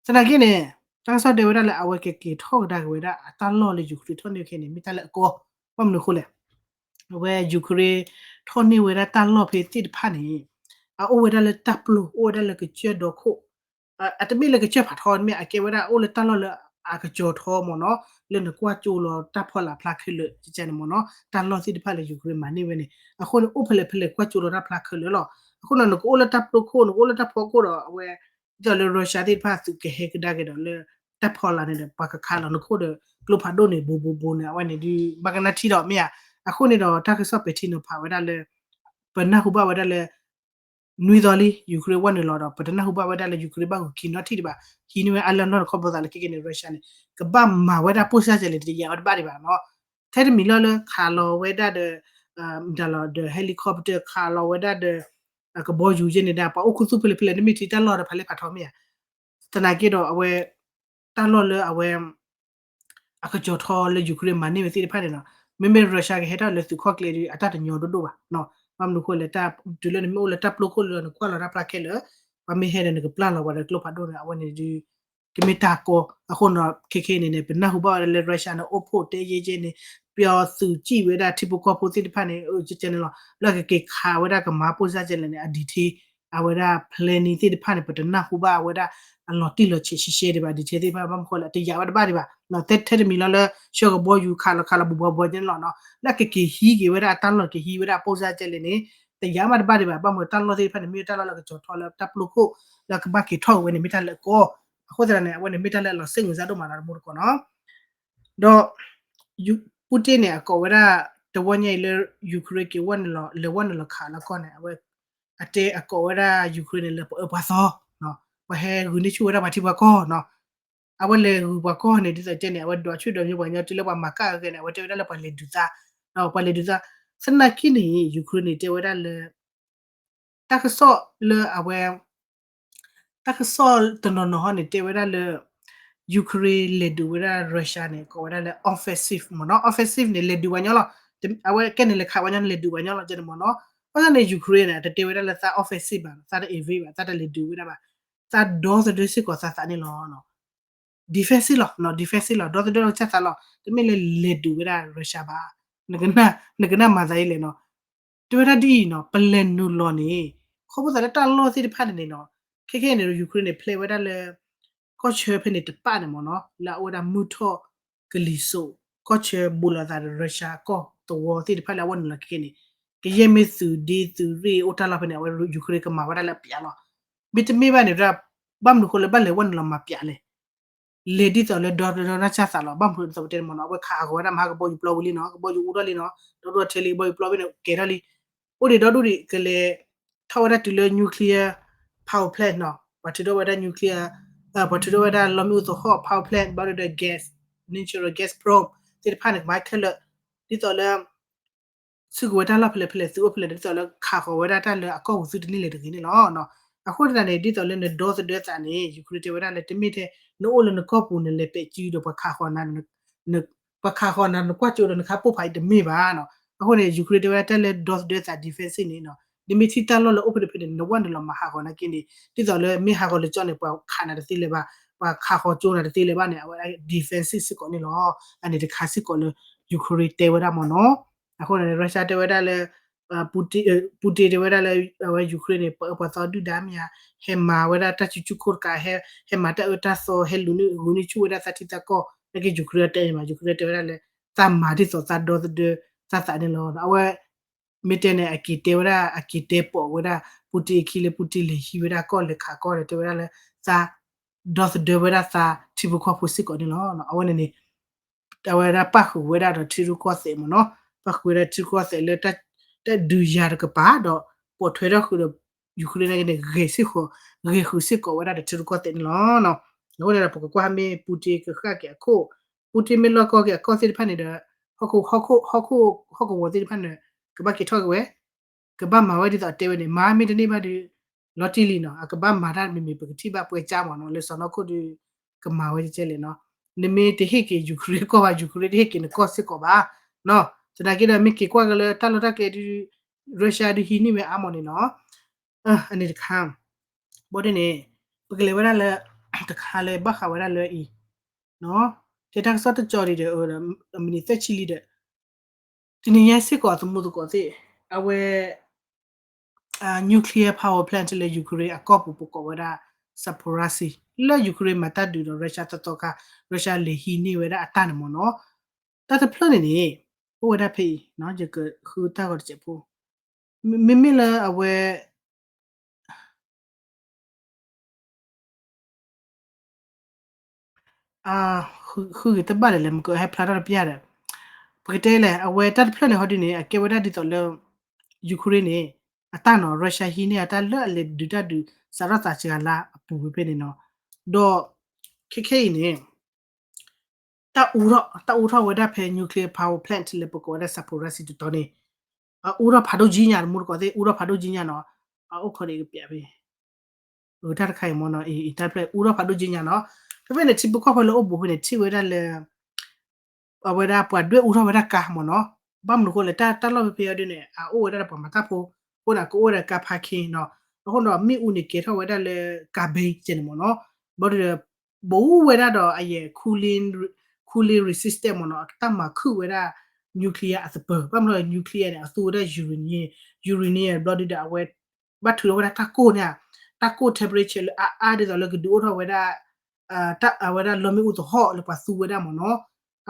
သနာ်က့န့ၣ် တၢ်ကစီၣ်တဲဝဲဒၣ်လၢအဝဲကက့ၤထီၣ်ကဒါက့ၤဝဲဒၣ်အတၢ်လီၢ်လၢ Ukraine ထီၣ်န့ၢ်ခဲန့ၣ် မ့ၢ်တၢ်လၢအကီ ဘၣ်မနုၤအဃိလဲၣ် အဝဲ Ukraine ထီၣ်န့ၢ်ဝဲဒၣ်တၢ်လီၢ်ဖဲသ့ၣ်တဖၣ်န့ၣ် အအိၣ်ဝဲဒၣ်လၢတၢ်ပျိ အိၣ်ဝဲဒၣ်လၢကစၢၢ်ဒီခိၣ် အတမ့ၢ်လၢကစၢၢ်ဖးထီန့ၣ်မ့ၢ် အကဲဝဲဒၣ်အိၣ်လၢတၢ်လီၢ်လၢအကစီၤထီမ့ၢ်နီၤ လၢနကွၢ်ကၠိလီၤတၢ်ဖီလာ်ဖျါခဲလၢာ် ကကဲန့ၣ်မ့ၢ်နီၤ တၢ်လီၢ်သ့ၣ်တဖၣ်လၢ Ukraine မၤန့ၢ်ဝဲန့ၣ် အဃိန့ၣ် အိၣ်ဖဲလဲၣ်ဖဲလဲၣ်ကွၢ်ကၠိလီၤတၢ်ဖျါခဲလၢာ်လီၤ. အဃိန့ၣ် နကအိၣ်လၢတၢ်ပျိခိၣ် နကအိၣ်လၢတၢ်ဖီခိၣ်ဒီး အဝဲ ဒ်သိးလၢ Russia သ့ၣ်တဖၣ်သုးကဟဲကဒါက့ၤဒီးလၢ တၢ်ဖီလာ်န့ၣ်ဒီး ပှၤကခးလီၤနခိၣ်ဒီး ကျိဖးဒိၣ်န့ၣ် ဘူးဘူးဘူးန့ၣ် အဝဲန့ၣ်ဒုး ဘၣ်ကနၣ်ထံဒီးမ့ၢ်ဧါ. အဃိန့ၣ်ဒီး တၢ်ကစီၣ်ပဲာ်ထံနီၤဖးဝဲဒၣ်လၢ ပနၢ်ဟူဘၣ်ဝဲဒၣ်လၢ နွံသီလံ Ukraine ဝဲနုာ်လီၤဒီး ပတနၢ်ဟူဘၣ်ဝဲဒၣ်လၢ Ukraine ဘၣ်ဂုာ်ခံနီတထံၣ်ဒံးဘၣ်. ဟံးန့ၢ်ဝဲအါလၢအနီၢ်တခီဘီသးလၢခဲကနံၣ်န့ၣ် Russia န့ၣ် ကဘၣ်မၤဝဲဒၣ်ပိၢ်စၢ်ကဲလဲၣ် တယၤဝဲတဘၣ်ဒံးဘၣ်နီၤ. ထဲတမံၤလီၤလၢခးလီၤဝဲဒၣ်ဒီး ဒၣ်လီၤဒီး helicopter ခးလီၤဝဲဒၣ်ဒီး ကဘီယူၤယဲန့ၣ်ဒၣ် ပှၤအိၣ်ခူသူၣ်ဖဲလဲၣ်ဖဲလဲၣ် နမ့ၢ်ထံၣ်တၢ်လီၢ်ဒီးဖးလဲၢ်ဖးထီမ့ၢ်ဧါ. သနာ်က့ဒီးအဝဲ တၢ်လီၢ်လၢအဝဲ အကစီၤထီလၢ Ukraine မၤန့ၢ်ဝဲသ့ၣ်တဖၣ်န့ၣ်နီၤ မ့မ့ၢ် Russia ကဟဲထီၣ်လၢသုးခီၣ်ကျဲဒီး အတၢ်တညီဒိၣ်ဒိၣ်ဘၣ်. ဘၣ်မနုၤအဃိလဲၣ် တုၤလၢနမ့ၢ်အိၣ်လၢတၢ်ပျိခိၣ်လၢနကွၢ်လီၤတၢ်ဖျါခဲလၢာ် ပှၤမ့ၢ်ဟဲဒီးနကပျၢ်လီၤပှၤဒီးကျိဖးဒိၣ်န့ၣ် အဝဲန့ၣ်ဒုး ကမ့ၢ်တၢ်ကီ အဃိနီၤ ခဲခဲအံၤန့ၣ်န့ၣ် ပနၢ်ဟူဘၣ်ဝဲဒၣ်လၢ Russia န့ၣ် အိၣ်ဖှိၣ်တဲယဲၢ်ကဲန့ၣ် ပျီသုးစံၣ်ဝဲဒၣ်ထံဖိကီၢ်ဖိသ့ၣ်တဖၣ်န့ၣ် ကဲန့ၣ်လီၤ လၢကက့ၤခးဝဲဒၣ်ကမၤပိၢ်စၢ်ကဲလဲၣ်န့ၣ် အ detail အဝဲဒၣ် planning သ့ၣ်တဖၣ်န့ၣ် ပတနၢ်ဟူဘၣ်အဝဲဒၣ်အလီၤတံၢ်လီၤဆဲးရှဲရှဲဒံးဘၣ် detail သ့ၣ်တဖၣ် ဘၣ်မနုၤဃိလဲၣ် တယာ်ဝဲတဘၣ်ဒံးဘၣ်. ထဲထဲတမံၤလီၤလၢ ဆှၢကဘီယူၤခးလီၤခးလီၤဘူးဘူးဘူးကဲန့ၣ်လီၤနီၤ လၢကက့ၤဟံးက့ၤဝဲဒၣ်အတၢ်လီၢ်က့ၤဟံးဝဲဒၣ်အပိၢ်စၢ်ကဲလဲၣ်န့ၣ် တယာ်မးတဘၣ်ဒံးဘၣ် ဘၣ်မနုၤတၢ်လီၢ်သ့ၣ်တဖၣ်န့ၣ် မ့ၢ်တၢ်လီၢ်လၢကစီၤထီလၢတၢ်ပျိခိၣ် လၢကဘၣ်က့ၤထီၣ်ဝဲန့ၣ် မ့ၢ်တၢ်လၢအကီ အဃိသတးန့ၣ် အဝဲန့ၣ်မ့ၢ်တၢ်လၢအလီၤစ့ၣ်မုာ်စၢ်ဒိၣ်မးနီၤ တမူတကိးနီၤ ဒီး Putin န့ၣ် အကိးဝဲဒၣ် တဝီညါအံၤလၢ Ukraine က့ၤဝဲနုာ်လီၤ လဲၤဝဲနုာ်လီၤခးလၢကီၢ်န့ၣ် အဝဲ အတဲအကိးဝဲဒၣ် Ukraine န့ၣ် လၢပှၤအၢပှၤသီ ပှၤဟဲဂုာ်န့ၢ်ဆူၣ်ဝဲဒၣ်ပှၤထံပှၤကီၢ်နီၤ အဝဲလဲၤဂုာ်ပှၤကီၢ်န့ၣ် ဒ်သိးတဲန့ၣ် အဝဲဒိးဆူၣ်ဒိးမံပှၤကညီတုၤလၢပှၤမၤကၣ်အဂ့ၢ်န့ၣ် အဝဲတဲဝဲဒၣ်လၢပှၤလဲၤဒုးသး ပှၤလဲၤဒုးသး သနာ်က့န့ၣ် Ukraine န့ၣ် တဲဝဲဒၣ်လၢ တၢ်ကစီၣ်လၢအဝဲ တၢ်ကစီၣ်တနီၤနီၤဟီန့ၣ် တဲဝဲဒၣ်လၢ Ukraine လဲၤဒုးဝဲဒၣ် Russia န့ၣ် ကိးဝဲဒၣ်လၢ offensive မ့ၢ်နီၤ offensive န့ၣ် လဲၤဒုးပှၤညီလီၤ အဝဲကဲန့ၣ်လဲၤခးပှၤညီန့ၣ် လဲၤဒုးပှၤညီလီၤ ကဲန့ၣ်မ့ၢ်နီၤ ဘၣ်ဆၣ်န့ၣ် Ukraine န့ၣ် တတဲဝဲဒၣ်လၢသး offensive ဘၣ် သးတ invade ဘၣ် သးတလဲၤဒုးဝဲဒၣ်ဘၣ် သးဒီသဒၢစ့ၢ်ကီးသးသးန့ၣ်လီၤ defensive လီၤ defensive လီၤ ဒီသဒၢလီၤကစၢ်သးလီၤ တမ့ၢ်လၢလဲၤဒုးဝဲဒၣ် Russia ဘၣ် နကနၣ်မၤသးဒ်လဲၣ်နီၤ တဲဝဲဒၣ်ဒ်အံၤနီၤ ပလဲၤနုာ်လီၤန့ၣ် ခီဖျိသးလၢတၢ်လီၢ်သ့ၣ်တဖၣ်န့ၣ်န့ၣ်နီၤ ခဲခဲအံၤန့ၣ် Ukraine န့ၣ် ဖျဲးဝဲဒၣ်လၢ ကီၢ်ဆၢဖဲန့ၣ်တပၣ်န့ၣ်မ့ၢ်နီၤ လၢအအိၣ်ဝဲဒၣ်မုၢ်ထီၣ်ကလံၤစိး ကီၢ်ဆၢဘူးလိာ်သးဒီး Russia ကီၢ်သဝီသ့ၣ်တဖၣ်လၢအဝဲနုာ်လီၤခဲခဲန့ၣ် ကယဲၢ်မ့ၢ်သုးဒ့သုးရ့ၣ်အိၣ်တၢ်လီၢ်ဖဲန့ၣ် အဝဲ Ukraine ကမၤဝဲဒၣ်လၢအပျးလီၤ မ့တမ့ၢ်ဘၣ်န့ၣ် ဘၣ်မနုၤဃိလၢဘၣ်လဲၤဝဲနုာ်လီၤမၤပျးလဲၣ် လဲၤဒ်သိးလၢဒီသဒၢနီၢ်ကစၢ်သးလီၤ ဘၣ်မနုၤဒ်သိးပတဲန့ၣ်မ့ၢ်နီၤ အဝဲခးအဂီၤဝဲဒၣ်မဟါကဘီယူၤပျီဝံၤလံနီၤ ကဘီယူၤအူထီၣ်လံနီၤ ဒီးဒိၣ်ထဲလံ ကဘီယူၤပျီဖဲန့ၣ် ကဲထီၣ်လံ အိၣ်ဒံးဒီဒူၣ်ဒံး ကလဲၤ ထီၣ်ဝဲဒၣ်တုၤလၢ nuclear power plant နီၤ ပှၤထုးထီၣ်ဝဲဒၣ် nuclear ပှၤထုးထီၣ်ဝဲဒၣ်လီမ့ၣ်အူသဟီၣ် power plant ဘၣ်ဒီး gas natural gas prom သ့ၣ်တဖၣ်န့ၣ် ကမၤခဲလၢာ် ဒ်သိးလၢ စုကဝဲၤတၢ်လီၢ်ဖဲလဲၣ်ဖဲလဲၣ် သုးအိၣ်ဖဲလဲၣ် ဒ်သိးလၢခးဃီၤဝဲဒၣ်တၢ်လၢအကီၢ်ပူၤသုတန့ၢ်လဲၤတဂ့ၤန့ၣ်လီၤ. အဃိသတးန့ၣ် ဒ်သိးလၢနဒီသဒၢသးန့ၣ် Ukraine တဲဝဲဒၣ်လၢတမ့ၢ်ထဲ နအိၣ်လၢနကီၢ်ပူၤနလဲၤပဲာ်စုဒီးပှၤခးဃီၤနၤ ပှၤခးဃီၤနၤနကွၢ်ကၠိဒီးနခါပိၢ်ဖးအံၤတမ့ၢ်ဘၣ်နီၤ. အဃိန့ၣ် Ukraine တဲဝဲဒၣ်တၢ်လၢဒီသဒၢသး defensive န့ၣ်နီၤ နမ့ၢ်ထံၣ်တၢ်လီၢ်လၢအိၣ်ဖဲန့ၣ်ဖဲန့ၣ် နဝဲနုာ်လီၤမၤဟးဂီၤနာ်က့န့ၣ် ဒ်သိးလၢမ့ၢ်ဟးဂီၤလၢကၠီန့ၣ် ပှၤခးနၤတသ့လၢၤဘၣ် ပှၤခးဃီၤကၠိနၤတသ့လၢၤဘၣ်န့ၣ် အဝဲဒၣ် defensive စ့ၢ်ကီးန့ၣ်လီၤ. အန့ၣ်တခါစ့ၢ်ကီးလၢ Ukraine တဲဝဲဒၣ်မ့ၢ်နီၤ. အဃိန့ၣ် Russia တဲဝဲဒၣ်လၢ Putin တဲဝဲဒၣ်လၢ အဝဲ Ukraine န့ၣ် ပှၤအၢပှၤသီဒုၣ်ဒါမ့ၢ်ဧါ ဟဲမၤဝဲဒၣ်တၢ်စုဆူၣ်ခိၣ်တကး ဟဲမၤတၢ်အၢတၢ်သီ ဟဲလူၤန့ၢ်ဂုာ်န့ၢ်ဆူၣ်ဝဲဒၣ်သးထံသးကီၢ် နာ်က့ Ukraine တဲန့ၣ်မး Ukraine တဲဝဲဒၣ်လၢ သးမၤဒ်သိးသးဒီသဒၢသးသးန့ၣ်လီၤ. အဝဲ မ့ၢ်တဲန့ၣ် အက့ၤတဲဝဲဒၣ် အက့ၤတဲပိာ်ဝဲဒၣ် Putin အခံလၢ Putin လဲၤဟံးဝဲဒၣ်ကီၢ်လဲၤခးကီၢ်ဒီး တဲဝဲဒၣ်လၢ သးဒီသဒၢဝဲဒၣ်သးထံဖိကီၢ်ဖိစ့ၢ်ကီးန့ၣ်လီၤ. အဝဲန့ၣ်န့ၣ် အဝဲဒၣ်ပၣ်ဃုာ်ဝဲဒၣ်ဒီးထံရူၢ်ကီၢ်သဲးမ့ၢ်နီၤ ပၣ်ဃုာ်ဝဲဒၣ်ထံရူၢ်ကီၢ်သဲးလၢ တၢ်ဒုးယၤတကပၤဒီး ပိာ်ထွဲထီၣ်ဃုာ်ဒီး Ukraine နာ်က့န့ၣ် ဂဲၤစ့ၢ်ကီး ဂဲၤဃုာ်စ့ၢ်ကီးဝဲဒၣ်ဒီးထံရူၢ်ကီၢ်သဲးန့ၣ်လီၤ. အဃိန့ၣ်ဒီးပကကွၢ်မ့ၢ် Putin ကဃၣ်က့ၤအခိၣ် Putin မ့ၢ်လီၢ်ကီၢ်က့ၤအကီၢ်သ့ၣ်တဖၣ်န့ၣ်ဒီး ဟီၣ်ခိၣ် ဟီၣ်ခိၣ် ဟီၣ်ကဝီၤသ့ၣ်တဖၣ်န့ၣ် ကဘၣ်က့ၤထီၣ်က့ၤဝဲ ကဘၣ်မၤဝဲဒ်သိးအတဲဝဲန့ၣ် မၤမ့ၢ်တန့ၢ်ဘၣ်ဒီး လီၤတံၢ်လံနီၤ အကဘၣ်မၤတၢ်မ့မ့ၢ်ပကထံၣ်ဘၣ်ပွဲကြားမ့ၢ်နီၤ လၢစီၢ်နီၤခိၣ်ဒီး ကမၤဝဲကဲလဲၣ်နီၤ နမ့ၢ်တဟ့ၣ်က့ၤ Ukraine ကီၢ်ဘၣ် Ukraine တဟ့ၣ်က့ၤနကီၢ်စ့ၢ်ကီးဘၣ် သနာ်က့ဒီးမ့ၢ်က့ၤကွၢ်က့ၤလၢတၢ်လီၢ်တၢ်ကျဲဒုး Russia ဒုးဟံးန့ၢ်ဝဲအါမးန့ၣ်နီၤ အန့ၣ်တခါ ဘၣ်ဒ်န့ၣ် ပကလဲၤဝဲဒၣ်လၢ တခါလၢဘၣ်ဃးဝဲဒၣ်လၢအံၤ တဲတၢ်ကစီၣ်တကၠီဒံးဒီး မံးနံးသၢဆံလံဒီး တနံၤညါစ့ၢ်ကီးသမူသကိးသ့ၣ် အဝဲ nuclear power plant လၢ Ukraine အကီၢ်ပူၤ ပကိးဝဲဒၣ် Zaporizhzhia လၢ Ukraine မၤတၢ်ဒုးဒီး Russia သီသီခါ Russia လဲၤဟံးန့ၢ်ဝဲဒၣ်အတၢ်န့ၣ်မ့ၢ်နီၤ. တၢ်တဖျၢၣ်န့ၣ်န့ၣ် အိၣ်ဝဲဒၣ်ဖဲအံၤ ယကဃုတၢ်ဂီၤတစဲးဖိ မ့မ့ၢ်လၢအဝဲ ဃုဂ့ၤတဘၣ်လဲၣ်လဲၣ် မကဟဲဖျါထီၣ်တပျၢ်ဒီး ပကတဲလဲၣ် အဝဲတၢ်တဖျၢၣ်န့ၣ် ဟီဒ်န့ၣ် အကဲဝဲဒၣ်ဒ်သိးလၢ Ukraine န့ၣ် အတၢ်နီၤ Russia ဟံးန့ၢ်အတၢ်လၢအလဲၤဒုးတၢ်ဒုး စးထီၣ်သးစှၤလါအပူၤဖဲန့ၣ်နီၤ. ဒီး ခဲခဲအံၤန့ၣ် တၢ်အူထီၣ် တၢ်အူထီၣ်ဝဲဒၣ်ဖဲ nuclear power plant လၢပကိးဝဲဒၣ် Zaporizhzhia တတီၤန့ၣ် အအူထီၣ်ဖးဒိၣ်ကံညါ တမူတကိးသ့ၣ် အူထီၣ်ဖးဒိၣ်ကံညါနီၤ. အအိၣ်ခိးဒီးကပျးဖဲ တၢ်တခါအံၤမ့ၢ်နီၤ အံၤ တၢ်တဖျၢၣ် အူထီၣ်ဖးဒိၣ်ကံညါနီၤ. ဖဲဖဲန့ၣ် ထံဖိကီၢ်ဖိလၢအိၣ်ဘူးဖဲန့ၣ် ထံၣ်ဝဲဒၣ်လၢ အဝဲဒၣ်ပှၤဒွဲၣ်အူထီၣ်ဝဲဒၣ်ကါမ့ၢ်နီၤ. ဘၣ်မနုၤဃိလဲၣ် တၢ် တၢ်လီၢ်ဖဲဖဲအံၤဒ်န့ၣ် အအိၣ်ဝဲဒၣ်ဒီးပှၤမၤတၢ်ဖိ အဃိန့ၣ် ကအိၣ်ဝဲဒၣ်ကါ parking နီၤ. အဃိဒီးမ့ၣ်အူန့ၣ်ကဲထီၣ်ဝဲဒၣ်လၢကါဘ့ကဲန့ၣ်မ့ၢ်နီၤ. ဘျီဒီး ဘူးဝဲဒၣ်ဒီးအယဲၢ် cooling, cooling resistant မ့ၢ်နီၤ တၢ်မၤခုၣ်ဝဲဒၣ် nuclear အသပၢၤ ဘၣ်မနုၤ nuclear န့ၣ် အသူဝဲဒၣ် uranium, uranium ဘျီဒီးအဝဲ ဘၣ်ထုးထီၣ်ဝဲဒၣ်တၢ်ကိၢ်န့ၣ် တၢ်ကိၢ် temperature လၢအါအါဒ်သိးလၢကဒုးအိၣ်ထီၣ်ဝဲဒၣ် တၢ်အဝဲဒၣ်လီမ့ၣ်အူသဟီၣ်လၢပှၤသူဝဲဒၣ်မ့ၢ်နီၤ.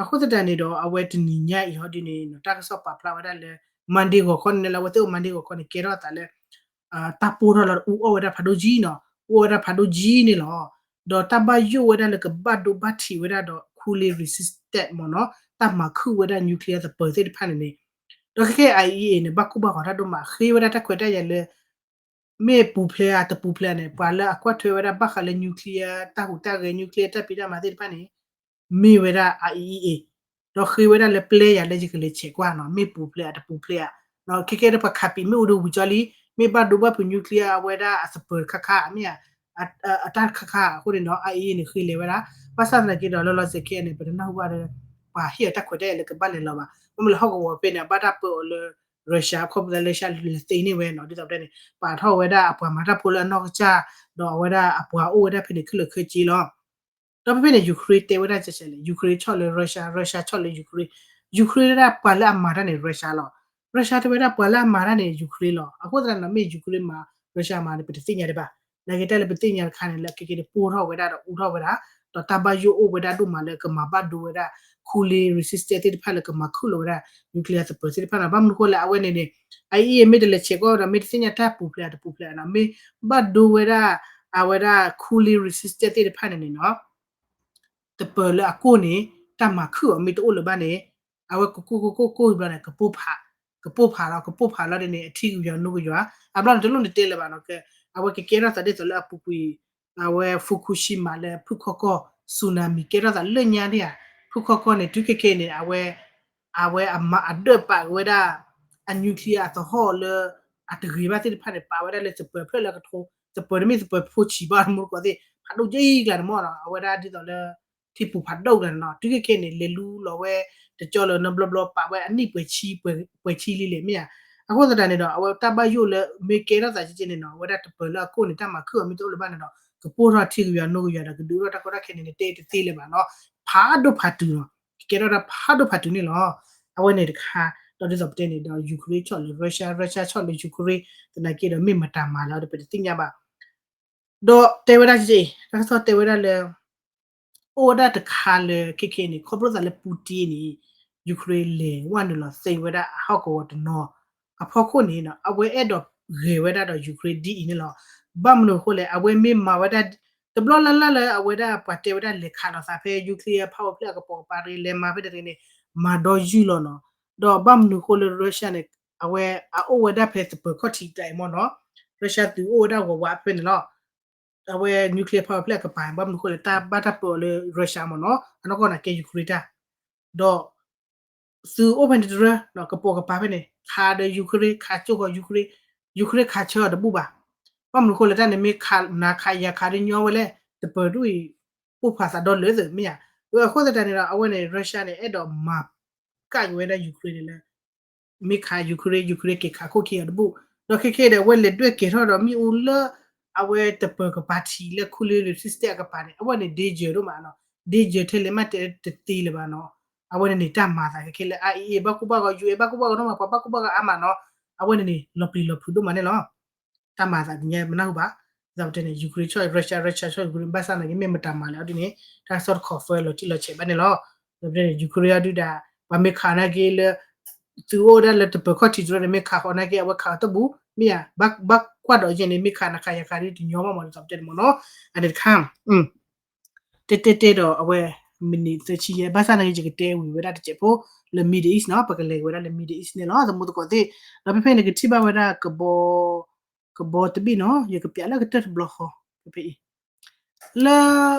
အဃိသတးန့ၣ်ဒီး အဝဲတနံၤညါအံၤဟီဒ်န့ၣ် တၢ်ကစီၣ်ပာ်ဖျါဝဲဒၣ်လၢ Monday ဂီၤခီန့ၣ်လၢ အဝဲသ့ၣ်အိၣ် Monday ဂီၤခီန့ၣ် ကဲထီၣ်အသးလၢ တၢ်ပိၢ်ထီၣ်လီၤ အူအီၣ်ဝဲဒၣ်ဖးဒိၣ်ကံနီၤ အူအီၣ်ဝဲဒၣ်ဖးဒိၣ်ကံန့ၣ်လီၤ. ဒီးတၢ်ဘၣ်ယိၣ်ဝဲဒၣ်လၢကဘၣ်ဒိဘၣ်ထံးဝဲဒၣ်ဒီး cooling resistant မ့ၢ်နီၤ တၢ်မၤခုၣ်ဝဲဒၣ် nuclear သပၢၤသ့ၣ်တဖၣ်န့ၣ်န့ၣ် ဒီးခဲခဲ IAEA န့ၣ် ဘၣ်ကိၢ်ဘၣ်ဂီၤတၢ်ဒိၣ်မး ဃ့ဝဲဒၣ်တၢ်ခွဲးတၢ်ယာ်လၢ မ့ၢ်ပူၤဖျဲးဧါတပူၤဖျဲးဧါန့ၣ် ပှၤလၢအကွၢ်ထွဲဝဲဒၣ်ဘၣ်ဃးလၢ nuclear တၢ်ဟူးတၢ်ဂဲၤ nuclear တၢ်ဖံးတၢ်မၤသ့ၣ်တဖၣ်န့ၣ် မ့ၢ်ဝဲဒၣ် IAEA ဒီးဃ့ဝဲဒၣ်လၢပျဲယၤလၢယကလဲၤဆဲးကွၢ်နီၤ မ့ၢ်ပူၤဖျဲးဧါတပူၤဖျဲးဧါ. ခဲခဲဒီးပှၤခးပံာ်မ့ၣ်အူဒၣ်ဝံၤကၠီလံ မ့ၢ်ဘၣ်ဒိဘၣ်ဖုး nuclear အဝဲဒၣ်အသပၢၤခါခါ မ့ၢ်ဧါ အတၢ်ခါခါအဃိန့ၣ်ဒီး IAEA န့ၣ် ဃ့လဲၤဝဲဒၣ် ဘၣ်ဆၣ်သနာ်က့ဒီး လၢလီၤစဲးခဲအံၤန့ၣ် ပတနၢ်ဟူဘၣ်ဒီး ပှၤဟ့ၣ်အတၢ်ခွဲးတၢ်ယာ်လၢကဘၣ်လဲၤလီၤဘၣ်. ဘၣ်မနုၤလၢဟီၣ်ကဝီၤဖဲန့ၣ် အဘၣ်တၢ်ပၢအီၤလၢ Russia ခီဖျိလၢ Russia လဲၤသ့န့ၢ်ဝဲနီၤ ဒ်သိးပတဲန့ၣ် ပာ်ထီၣ်ဝဲဒၣ်အပှၤမၤတၢ်ဖိလၢအနီၢ်ကစၢ် ဒီးအဝဲဒၣ်အပှၤအိၣ်ဝဲဒၣ်ဖဲန့ၣ်ခဲလၢာ်ခဲဆ့လီၤ. ဒီးဖဲဖဲန့ၣ် Ukraine တဲဝဲဒၣ်ကဲလဲၣ် Ukraine ဆီၣ်လၢ Russia, Russia ဆီၣ်လၢ Ukraine, Ukraine ဝဲဒၣ်ပှၤလၢအမၤတၢ်န့ၣ် Russia လီၤ. Russia တဲဝဲဒၣ်ပှၤလၢအမၤတၢ်န့ၣ် Ukraine လီၤ. အဃိသတးန့ၣ် မ့ၢ် Ukraine မၤ Russia မၤန့ၣ် ပတသ့ၣ်ညါဒံးဘၣ်. နာ်က့တၢ်လၢပသ့ၣ်ညါတခါန့ၣ် လၢအခဲကဲန့ၣ် ပိၢ်ထီၣ်ဝဲဒၣ်ဒီးအူထီၣ်ဝဲဒၣ် ဒီးတၢ်ဘၣ်ယိၣ်အိၣ်ဝဲဒၣ်ဒိၣ်မးလၢကမၤဘၣ်ဒိဝဲဒၣ် cooling resistant သ့ၣ်တဖၣ်လၢကမၤခုၣ်လီၤဝဲဒၣ် nuclear သပၢၤသ့ၣ်တဖၣ်န့ၣ် ဘၣ်မနုၤဃိလဲၣ် အဝဲန့ၣ်န့ၣ် IAEA မ့ၢ်တလဲၤဆဲးကွၢ်ဒီး မ့ၢ်တသ့ၣ်ညါတၢ်ပူၤဖျဲးတပူၤဖျဲးနီၤ မ့ၢ်ဘၣ်ဒိဝဲဒၣ် အဝဲဒၣ် cooling resistant သ့ၣ်တဖၣ်န့ၣ်န့ၣ်နီၤ သပၢၤလၢအကိၢ်န့ၣ် တၢ်မၤခုၣ်အီၤမ့ၢ်တအိၣ်လၢၤဘၣ်န့ၣ် အဝဲကကိၢ်ကကိၢ်ကိၢ်ဘျီန့ၣ် ကပိၢ်ဖး ကပိၢ်ဖးလီၤ ကပိၢ်ဖးလီၤဒ်န့ၣ် အထံကယွၤနိကယွၤ အဘျီန့ၣ်တလိၣ်န့ၣ်တဲလၢၤဘၣ်နီၤ အဝဲကကဲထီၣ်သးဒ်သိးလၢအပူၤကွံာ် အဝဲ Fukushima လၢဖုခီကီၢ် tsunami ကဲထီၣ်သးလၢညါန့ၣ်ဧါ ဖုခီကီၢ်န့ၣ် တုၤခဲခဲအံၤန့ၣ် အဝဲ အဝဲအမၤအဒၢးပာ်က့ၤဝဲဒၣ် အ nuclear အသဟီၣ်လၢ အတဂ့ၤဘၣ်သ့ၣ်တဖၣ်န့ၣ် ပာ်ဝဲဒၣ်လၢသပၢၤဖျၢၣ်လၢကထိ သပၢၤတမ့ၢ်သပၢၤဖိဆံးဘၣ်တမူတကိးသ့ၣ် ဖးဒိၣ်ယံၤကျါန့ၣ်မ့ၢ်နီၤ အဝဲဒၣ်ဒ်သိးလၢ ထံပူၤဖးဒိၣ်ကျါန့ၣ်နီၤ တုၤခဲခဲအံၤန့ၣ် လဲၤလူလီၤဝဲ တကၠီလၢၤနီတဘျီဘျီ ပာ်ဝဲအနံၣ်ပှဲၤဆံ ပှဲၤဆံလံလဲၣ်မ့ၢ်ဧါ အဃိသတးန့ၣ်ဒီး အဝဲတၢ်ဘၣ်ယိၣ်လၢ မ့ၢ်ကဲထီၣ်သးကဲကဲန့ၣ်နီၤ အဝဲဒၣ်သပၢၤလၢအကိၢ်န့ၣ် တၢ်မၤခုၣ်အီၤမ့ၢ်တအိၣ်လၢၤဘၣ်န့ၣ်ဒီး ကပိၢ်ထီၣ်ထံကယွၤနိကယွၤဒီး ကဒုးအိၣ်ထီၣ်တၢ်ကီတၢ်ခဲန့ၣ်န့ၣ် တဲတသ့လၢၤဘၣ်နီၤ ဖးဒိၣ်ဖးတုၤနီၤ ကကဲထီၣ်တၢ်ဖးဒိၣ်ဖးတုၤန့ၣ်လီၤ အဝဲန့ၣ်တခါ ဒီးဒ်သိးပတဲန့ၣ်ဒီး Ukraine ဆီၣ်လၢ Russia, Russia ဆီၣ်လၢ Ukraine သနာ်က့ဒီး မ့ၢ်မတၤမၤလၢၤဒီး ပတသ့ၣ်ညါဘၣ် ဒီးတဲဝဲဒၣ်ကဲကဲ တၢ်ကစီၣ်တဲဝဲဒၣ်လၢ အိၣ်ဝဲဒၣ်တခါလၢခဲခဲအံၤန့ၣ် ခီဖျိသးလၢ Putin န့ၣ် Ukraine လဲၤဝဲနုာ်လီၤသ့ဝဲဒၣ်အဟီၣ်ကဝီၤတနီၤ အဖီခိၣ်န့ၣ် အဝဲအဲၣ်ဒိးဂဲၤဝဲဒၣ်ဒီး Ukraine ဒ်အံၤန့ၣ်လီၤ. ဘၣ်မနုၤအဃိလဲၣ် အဝဲမ့ၢ်မၤဝဲဒၣ် တဘျီလၢ်လၢ်လၢအဝဲဒၣ်ပှၤတဲဝဲဒၣ်လဲၤခးလိာ်သးဖဲ nuclear power plant အကပိာ်ကပၤတဂ့ၤ လဲၤမၤဖဲတဂ့ၤန့ၣ် မၤဒီယုၢ်လီၤနီၤ. ဒီးဘၣ်မနုၤအဃိလၢ Russia န့ၣ် အဝဲအအိၣ်ဝဲဒၣ်ဖဲသပၢၤခီၣ်ထံးတၢ်အံၤမ့ၢ်နီၤ Russia သုးအိၣ်ဝဲဒၣ်ဝးဝးဖဲန့ၣ်လီၤ. အဝဲ nuclear power plant အကပၤ ဘၣ်မနုၤအဃိလဲၣ် တၢ်ဘၣ်တၢ်ပၢအီၤလၢ Russia မ့ၢ်နီၤ အနီၢ်ကီၢ်န့ၣ်ကဲ Ukraine တၢ် ဒီး သုးအိၣ်ဖဲန့ၣ်တရၢ ကပိာ်ကပၤဖဲန့ၣ် ခးဒီး Ukraine ခးကၠိဃီ Ukraine, Ukraine ခးဆၢအီၤတဘူၣ်ဘၣ်. ဘၣ်မနုၤအဃိလဲၣ် တၢ်န့ၣ်မ့ၢ်ခးနၤခးယၤခးဒီးညီဝဲလဲၣ် သပၢၤဒ်အံၤ ပိၢ်ဖးသးဒီလၢာ်သ့ၣ်မ့ၢ်ဧါ. အဃိသတးန့ၣ်ဒီး အဝဲန့ၣ် Russia န့ၣ် အဲၣ်ဒိးမၤကၣ်က့ၤဝဲဒၣ် Ukraine န့ၣ်လၢ မ့ၢ်ခး Ukraine, Ukraine က့ၤခးခိၣ်ခံအီၤတဘူၣ်. ဒီးခဲခဲဒီး အဝဲလဲၤဒွဲၣ်ကဲၤထီၣ်ဒီးမ့ၣ်အူလၢ အဝဲသပၢၤကပၤထံးလၢ cooling resistant အကပၤန့ၣ် အဝဲန့ၣ် danger ဒိၣ်မးနီၤ. danger ထဲလဲၣ်မးတဲတသ့လၢၤဘၣ်နီၤ. အဝဲန့ၣ်န့ၣ် တၢ်မၤသးခဲခဲလၢ IAEA ဘၣ်ကူဘၣ်ဂီၤ ယူၢ်အ့ ဘၣ်ကူဘၣ်ဂီၤနီၤ မ့ၢ်ပှၤဘၣ်ကူဘၣ်ဂီၤအါမးနီၤ. အဝဲန့ၣ်န့ၣ် လီၤပျံၤလီၤဖုးဒိၣ်မးန့ၣ်လီၤ. တၢ်မၤသးတညါမနၢ်ဟူဘၣ်, ဒ်သိးပတဲန့ၣ် Ukraine ဆီၣ် Russia, Russia ဆီၣ် Ukraine ဘၣ်ဆၣ်သနာ်က့ မ့ၢ်မတၤမၤလဲၣ်အီၤဒ်န့ၣ် တၢ်ကစီၣ်တခီ firm လီၤတံၢ်လီၤဆဲးဘၣ်န့ၣ်လီၤ. ဒ်သိးပတဲန့ၣ် Ukraine အီၤဒုးဒၣ် ပှၤမ့ၢ်ခးနာ်က့လၢ သုးအိၣ်ဝဲဒၣ်လၢတပၢၤခီၣ်ထံးတရၢန့ၣ် မ့ၢ်ခးဃီနာ်က့ အဝဲခးအီၤတဘူၣ် မ့ၢ်ဧါ, ဘၣ်ကွၢ်ဒီးယဲၢ်န့ၣ် မ့ၢ်ခးနခးယၤခးဒ်တညီဘၣ်မး ဒ်သိးပတဲန့ၣ်မ့ၢ်နီၤ, အန့ၣ်တခါ တဲတဲတဲဒီးအဝဲ မံးနံးသၢဆံယဲၢ် ဘၣ်ဆၣ်သနာ်က့ ယကတဲဝံၤဝဲဒၣ်တစဲးဖိ လၢ Middle East နီၤ, ပကလဲၤက့ၤဝဲဒၣ်လၢ Middle East န့ၣ်လီၤ သမူသကိးသ့ၣ်, ဒီးဖဲဖဲန့ၣ် ကထံၣ်ဘၣ်ဝဲဒၣ် ကဘီတဘ့ၣ်နီၤ, ယကပျးလၢကတၢၢ်တဘျီဃီ ဖဲဖဲအံၤ လၢ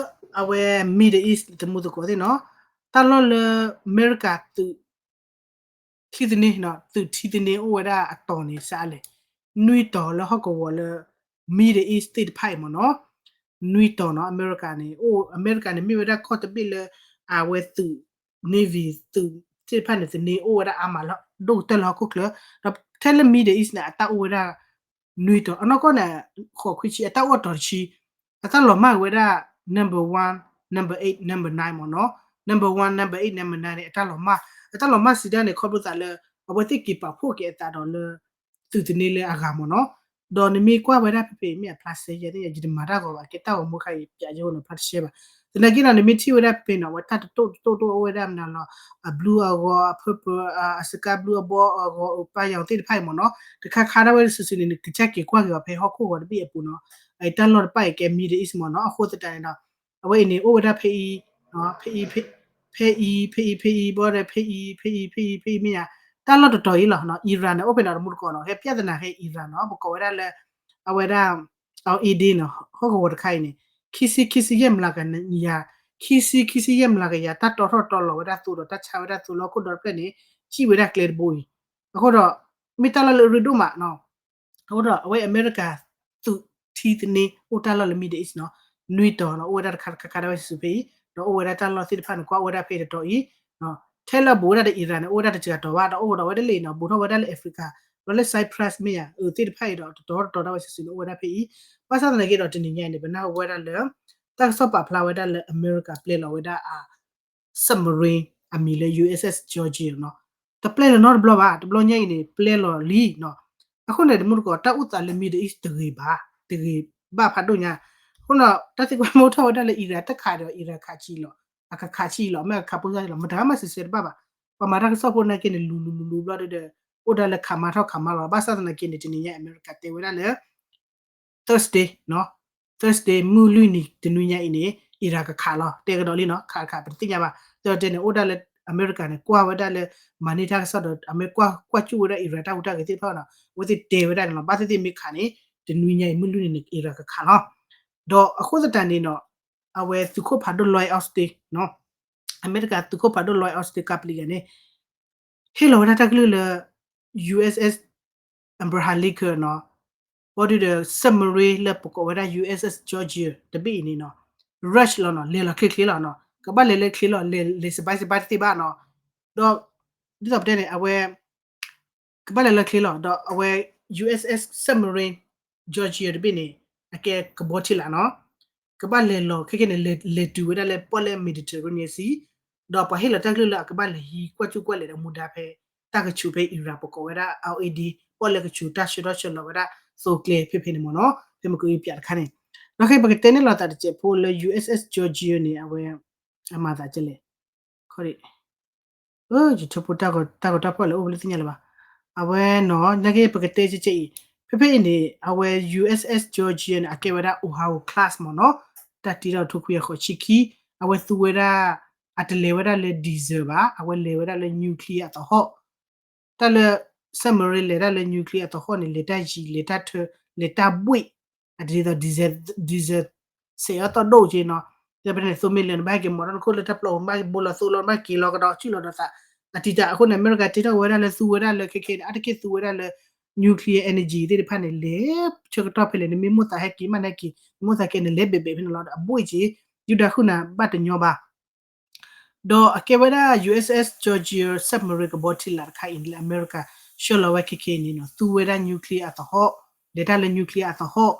အဝဲ Middle East သမူသကိးသ့ၣ်နီၤ, တၢ်လီၢ်လၢ အမဲရကၤသုး ထံသန့, သုးထံသန့အိၣ်ဝဲဒၣ်အတီၤန့ၣ် စးလဲၣ်, နွံတီၤလၢဟီၣ်ကဝီၤလၢ Middle East သ့ၣ်တဖၣ်အံၤမ့ၢ်နီၤ, နွံတီၤနီၤ, အမဲရကၤန့ၣ် အမဲရကၤန့ၣ် မ့ၢ်ဝဲဒၣ်ကီၢ်တဘ့ၣ်လၢ အဝဲသုး Navy သုးသ့ၣ်တဖၣ်န့ၣ် သန့အိၣ်ဝဲဒၣ်အါမးလၢ ဒိၣ်ကတၢၢ်လၢဟီၣ်ခိၣ်ချၢ, ဒီးထဲလၢ Middle East န့ၣ် အတၢ်အိၣ်ဝဲဒၣ် နွံတီၤ, အနီၢ်ကီၢ်န့ၣ် ဃိးခွံဆံ အတၢ်အိၣ်အတီၤတဆံ, အတၢ်လီၤမၢ်ဝဲဒၣ် number one, number eight, number nine မ့ၢ်နီၤ, number one, number eight, number nine န့ၣ် အတၢ်လီၤမၢ်, အတၢ်လီၤမၢ်စံးဒၣ်န့ၣ် ခီဖျိသးလၢ အဝဲသ့ၣ်က့ၤပာ်ဖှိၣ်က့ၤအသးဒီးလၢ သုးသန့လၢအဂၤမ့ၢ်နီၤ, ဒီးနမ့ၢ်ကွၢ်ဝဲဒၣ်ဖဲဖဲမ့ၢ်အဖျါစဲယဲၢ်န့ၣ် ယတမၤတၢ်ဂီၤဘၣ် ကဲတၢ်ဂီၤမူခါအံၤ ပျးယဲၢ်အိၣ်နီၤ ဖျါတရှဲဘၣ်, သနာ်က့ဒီး နမ့ၢ်ထံၣ်ဝဲဒၣ်ဖဲနီၤ အဝဲတၢ်တတိၣ်တတိၣ်တအိၣ်ဝဲဒၣ်မနုၤလီၤ, အ blue အဂီၤ အ purple အ sky blue အဘီအဂီၤ အပၢ်ယီၤသ့ၣ်တဖၣ်အံၤမ့ၢ်နီၤ, တခါခါဒၣ်ဝဲစုာ်စုာ်န့ၣ် နကစၢ်က့ၤကွၢ်က့ၤအီၤဖဲဟီၣ်ခိၣ်ဂီၤတဘ့ၣ်အပူၤနီၤ, အတၢ်လီၢ်တဖၣ်အံၤကဲ Middle East မ့ၢ်နီၤ, အဃိသတးန့ၣ်ဒီး အဝဲအံၤန့ၣ် အိၣ်ဝဲဒၣ်ဖဲအံၤ ဖဲအံၤ ဖဲအံၤ ဖဲအံၤ ဘီဒီး ဖဲအံၤ ဖဲအံၤ ဖဲအံၤ ဖဲအံၤ မ့ၢ်ဧါ, တၢ်လီၢ်တတီၤအံၤလီၤနီၤ, Iran န့ၣ် အိၣ်ဖဲန့ၣ်တမူတကိးနီၤ, ဟဲပျးသနာ်က့ Iran နီၤ, ပကိးဝဲဒၣ်လၢ အဝဲဒၣ် အဝဲအံၤဒ်နီၤ, ဟီၣ်ကဝီၤတခါအံၤန့ၣ် ခံဆံခံဆံယဲၢ်မျးကယၤ, ခံဆံခံဆံယဲၢ်မျးကယၤ တၢ်တီထီၣ်တီလီၤဝဲဒၣ်သိဒီး တၢ်ဆါဝဲဒၣ်သိလၢဟီၣ်ခိၣ်ဒီတဖျၢၣ်န့ၣ် စံၣ်ဝဲဒၣ်ကျဲတဘိအံၤ, အဃိဒီး မ့ၢ်တၢ်လီၢ်လၢအရ့ဒိၣ်မးနီၤ, အဃိဒီးအဝဲအမဲရကၤ သုးထံသန့ အိၣ်တၢ်လီၢ်လၢ Middle East နီၤ, နွံတီၤနီၤ, အိၣ်ဝဲဒၣ်တခါတခါခါဒၣ်ဝဲစုာ်စုာ်ဖဲအံၤ, ဒီးအိၣ်ဝဲဒၣ်တၢ်လီၢ်သ့ၣ်တဖၣ်န့ၣ် ကွၢ်အိၣ်ဝဲဒၣ်ဖဲအံၤတတီၤအံၤ, ထဲလၢအဘူးဝဲဒၣ်ဒီး Iran န့ၣ် အိၣ်ဝဲဒၣ်တစှၤတီၤဘၣ်, ဒီးအိၣ်ဒီးဝဲဒၣ်လၢအံၤနီၤ, ဘူးထီၣ်ဝဲဒၣ်လၢ Africa ဒီးလၢ Cyprus မ့ၢ်ဧါ, အသ့ၣ်တဖၣ်အံၤဒီး တတီၤတတီၤဒၣ်ဝဲစုာ်စုာ်န့ၣ် အိၣ်ဝဲဒၣ်ဖဲအံၤ, ဘၣ်ဆၣ်သနာ်က့ဒီး တနံၤညါအံၤန့ၣ် ပနၢ်ဟူဝဲဒၣ်လၢ တၢ်ကစီၣ်ပာ်ဖျါဝဲဒၣ်လၢအမဲရကၤပျဲလီၤဝဲဒၣ်အ submarine အမံၤလၢ USS Georgia နီၤ, တပျဲလီၤနီတဘျီဘၣ်, တဘျီညါအံၤန့ၣ် ပျဲလီၤလံနီၤ, အဃိန့ၣ် တမူတကိး တၢ်အိၣ်သးလၢ Middle East တဂ့ၤဘၣ်, တဂ့ၤဘၣ်ဖးဒိၣ်ညါ, အဃိန့ၣ် တၢ်သံကွၢ်မ့ၢ်အိၣ်ထီၣ်ဝဲဒၣ်လၢ Iran တခးဒီး Iran ခးဆံလီၤ, အကခးဆံလီၤ, မ့ၢ်အကခးဖိသၣ်လီၤ, မတၤမးစံးဆၢတဘၣ်ဘၣ်, ပှၤမၤတၢ်ကစီၣ်ဖိနာ်က့န့ၣ် လူၤလူၤလူၤလူၤဘျီဒီး အိၣ်ဒၣ်လၢခးမၤထီၣ်ခးမၤလီၤ, ဘၣ်ဆၣ်သနာ်က့န့ၣ် တနံၤညါအံၤ အမဲရကၤတဲဝဲဒၣ်လၢ Thursday နီၤ, Thursday မုၢ်လွံၢ်နံၤတနွံညါအံၤန့ၣ် Iran ကခးလီၤ, တဲကဒီးလံနီၤ, ခးတခးပတသ့ၣ်ညါဘၣ်, တဲတဲန့ၣ် အိၣ်ဒၣ်လၢအမဲရကၤန့ၣ် ကွၢ်ဝဲဒၣ်လၢ မၤန့ၢ်တၢ်ကစီၣ်ဒီး အမ့ၢ်ကွၢ်ကွၢ်စူၣ်ဝဲဒၣ် Iran တၢ်ဟူးတၢ်ဂဲၤသ့ၣ်တဖၣ်နီၤ, အဝဲသ့ၣ်တဲဝဲဒၣ်န့ၣ်လီၤ, ဘၣ်သ့ၣ်သ့ၣ်မ့ၢ်ခးန့ၣ် တနွံညါအံၤ မုၢ်လွံၢ်နံၤန့ၣ် Iran ကခးလီၤ, ဒီးအဃိသတးန့ၣ်နီၤ, အဝဲသုးခိၣ်ဖးဒိၣ် Lloyd Austin နီၤ, အမဲရကၤသုးခိၣ်ဖးဒိၣ် Lloyd Austin ကပလံၤဂၤန့ၣ် ဟ့ၣ်လီၤဝဲဒၣ်တၢ်ကလုၢ်လၢ USS Abraham Lincoln နီၤ, ဘီဒုဒီး submarine လၢပကိးဝဲဒၣ် USS Georgia တဘ့ၣ်အံၤန့ၣ်နီၤ, rush လီၤနီၤ, လဲၤလီၤချ့ချ့လီၤနီၤ, ကဘၣ်လဲၤလၢချ့လီၤ, လဲၤလဲၤစဘၣ်စဘၣ်တသ့ဘၣ်နီၤ, ဒီး ဒ်သိးပတဲန့ၣ် အဝဲ ကဘၣ်လဲၤလီၤချ့လီၤ, ဒီးအဝဲ USS submarine Georgia တဘ့ၣ်န့ၣ် အကဲကဘီထံလာ်နီၤ, ကဘၣ်လဲၤလီၤခဲခဲန့ၣ် လဲၤလဲၤတုၤဝဲဒၣ်လၢပီၣ်လဲၣ် Mediterranean Sea, ဒီးပှၤဟ့ၣ်လီၤတၢ်ကလုၢ်လၢအကဘၣ်လဲၤဟံးကွၢ်စူၣ်ကွၢ်လဲၤဒီးမူဒါဖဲ တၢ်ကဆူးဖဲ Iran ပကိးဝဲဒၣ် အဝဲအံၤဒ် ပီၣ်လဲၣ်ကဆူးတၢ်ဆှၢထီၣ်ဆှၢလီၤဝဲဒၣ်သိကျဲဖဲဖဲန့ၣ်မ့ၢ်နီၤ, ဖဲမ့ၢ်ကပျးတခါန့ၣ်, ဒီးခဲအံၤပကတဲန့ၢ်လိာ်သးတစဲးဖိလၢ USS Georgia န့ၣ် အဝဲ အမၤသးကလဲၣ်, ခီဒံး ယထၢဖိတၢ်ဂီၤတၢ်ဂီၤတၢ်ဖီၣ်လဲၣ် အိၣ်ဖဲလၢသ့ၣ်ညါလၢၤဘၣ်, အဝဲနီၤ နာ်က့ပကတဲကဲကဲအံၤ, ဖဲဖဲအံၤန့ၣ် အဝဲ USS Georgia န့ၣ် အကဲဝဲဒၣ် Ohio class မ့ၢ်နီၤ, တၢ်တံထီၣ်ထိခွံကယၤဃိးဆံခံ, အဝဲသူဝဲဒၣ် အတလဲၤဝဲဒၣ်လၢ diesel ဘၣ်, အဝဲလဲၤဝဲဒၣ်လၢ nuclear အသဟီၣ် တၢ်လၢ submarine လဲၤတၢ်လၢ nuclear အသဟီၣ်န့ၣ် လဲၤတၢ်ယံၤ လဲၤတၢ်ထၢ လဲၤတၢ်ဘှ့ၣ်, အတဒ်သိး diesel, diesel စဲးအီၣ်သီၣ်ဒိၣ်က့နီၤ, ဒီးဖဲန့ၣ် သိမ့ၢ်လၢနဘၣ်က့ၤမီၢ်ထီၣ်နခိၣ်လၢတၢ်ပျီပူၤ နဘၣ်က့ၤဘိလီၤသိလီၤ နဘၣ်က့ၤလီၤကဒီး စုၣ်လီၤဒီးသး အတံၤတၢ်အဃိန့ၣ် အမဲရကၤတ့ထီၣ်ဝဲဒၣ်လၢသူဝဲဒၣ်လၢခဲခဲန့ၣ် အါတက့ၢ်သူဝဲဒၣ်လၢ nuclear energy သ့ၣ်တဖၣ်န့ၣ် လဲၤဆၢကတီၢ်ဖဲလဲၣ် နမ့ၢ်မိၣ်သးဟဲက့ၤမးနဟဲက့ၤ နမိၣ်သးကဲန့ၣ် လဲၤဘဲးဘဲးဖဲန့ၣ်လီၤ ဒီးအဘှ့ၣ်က့ၤ ဒုၣ်ဒါဃုာ်နၤဘၣ်တညီဘၣ် ဒီးအကဲဝဲဒၣ် USS Georgia submarine ကဘီထံလာ်တခါအံၤလၢအမဲရကၤ ဆှၢလီၤဝဲခဲခဲအံၤန့ၣ်နီၤ သူဝဲဒၣ် nuclear အသဟီၣ် လဲၤတၢ်လၢ nuclear အသဟီၣ်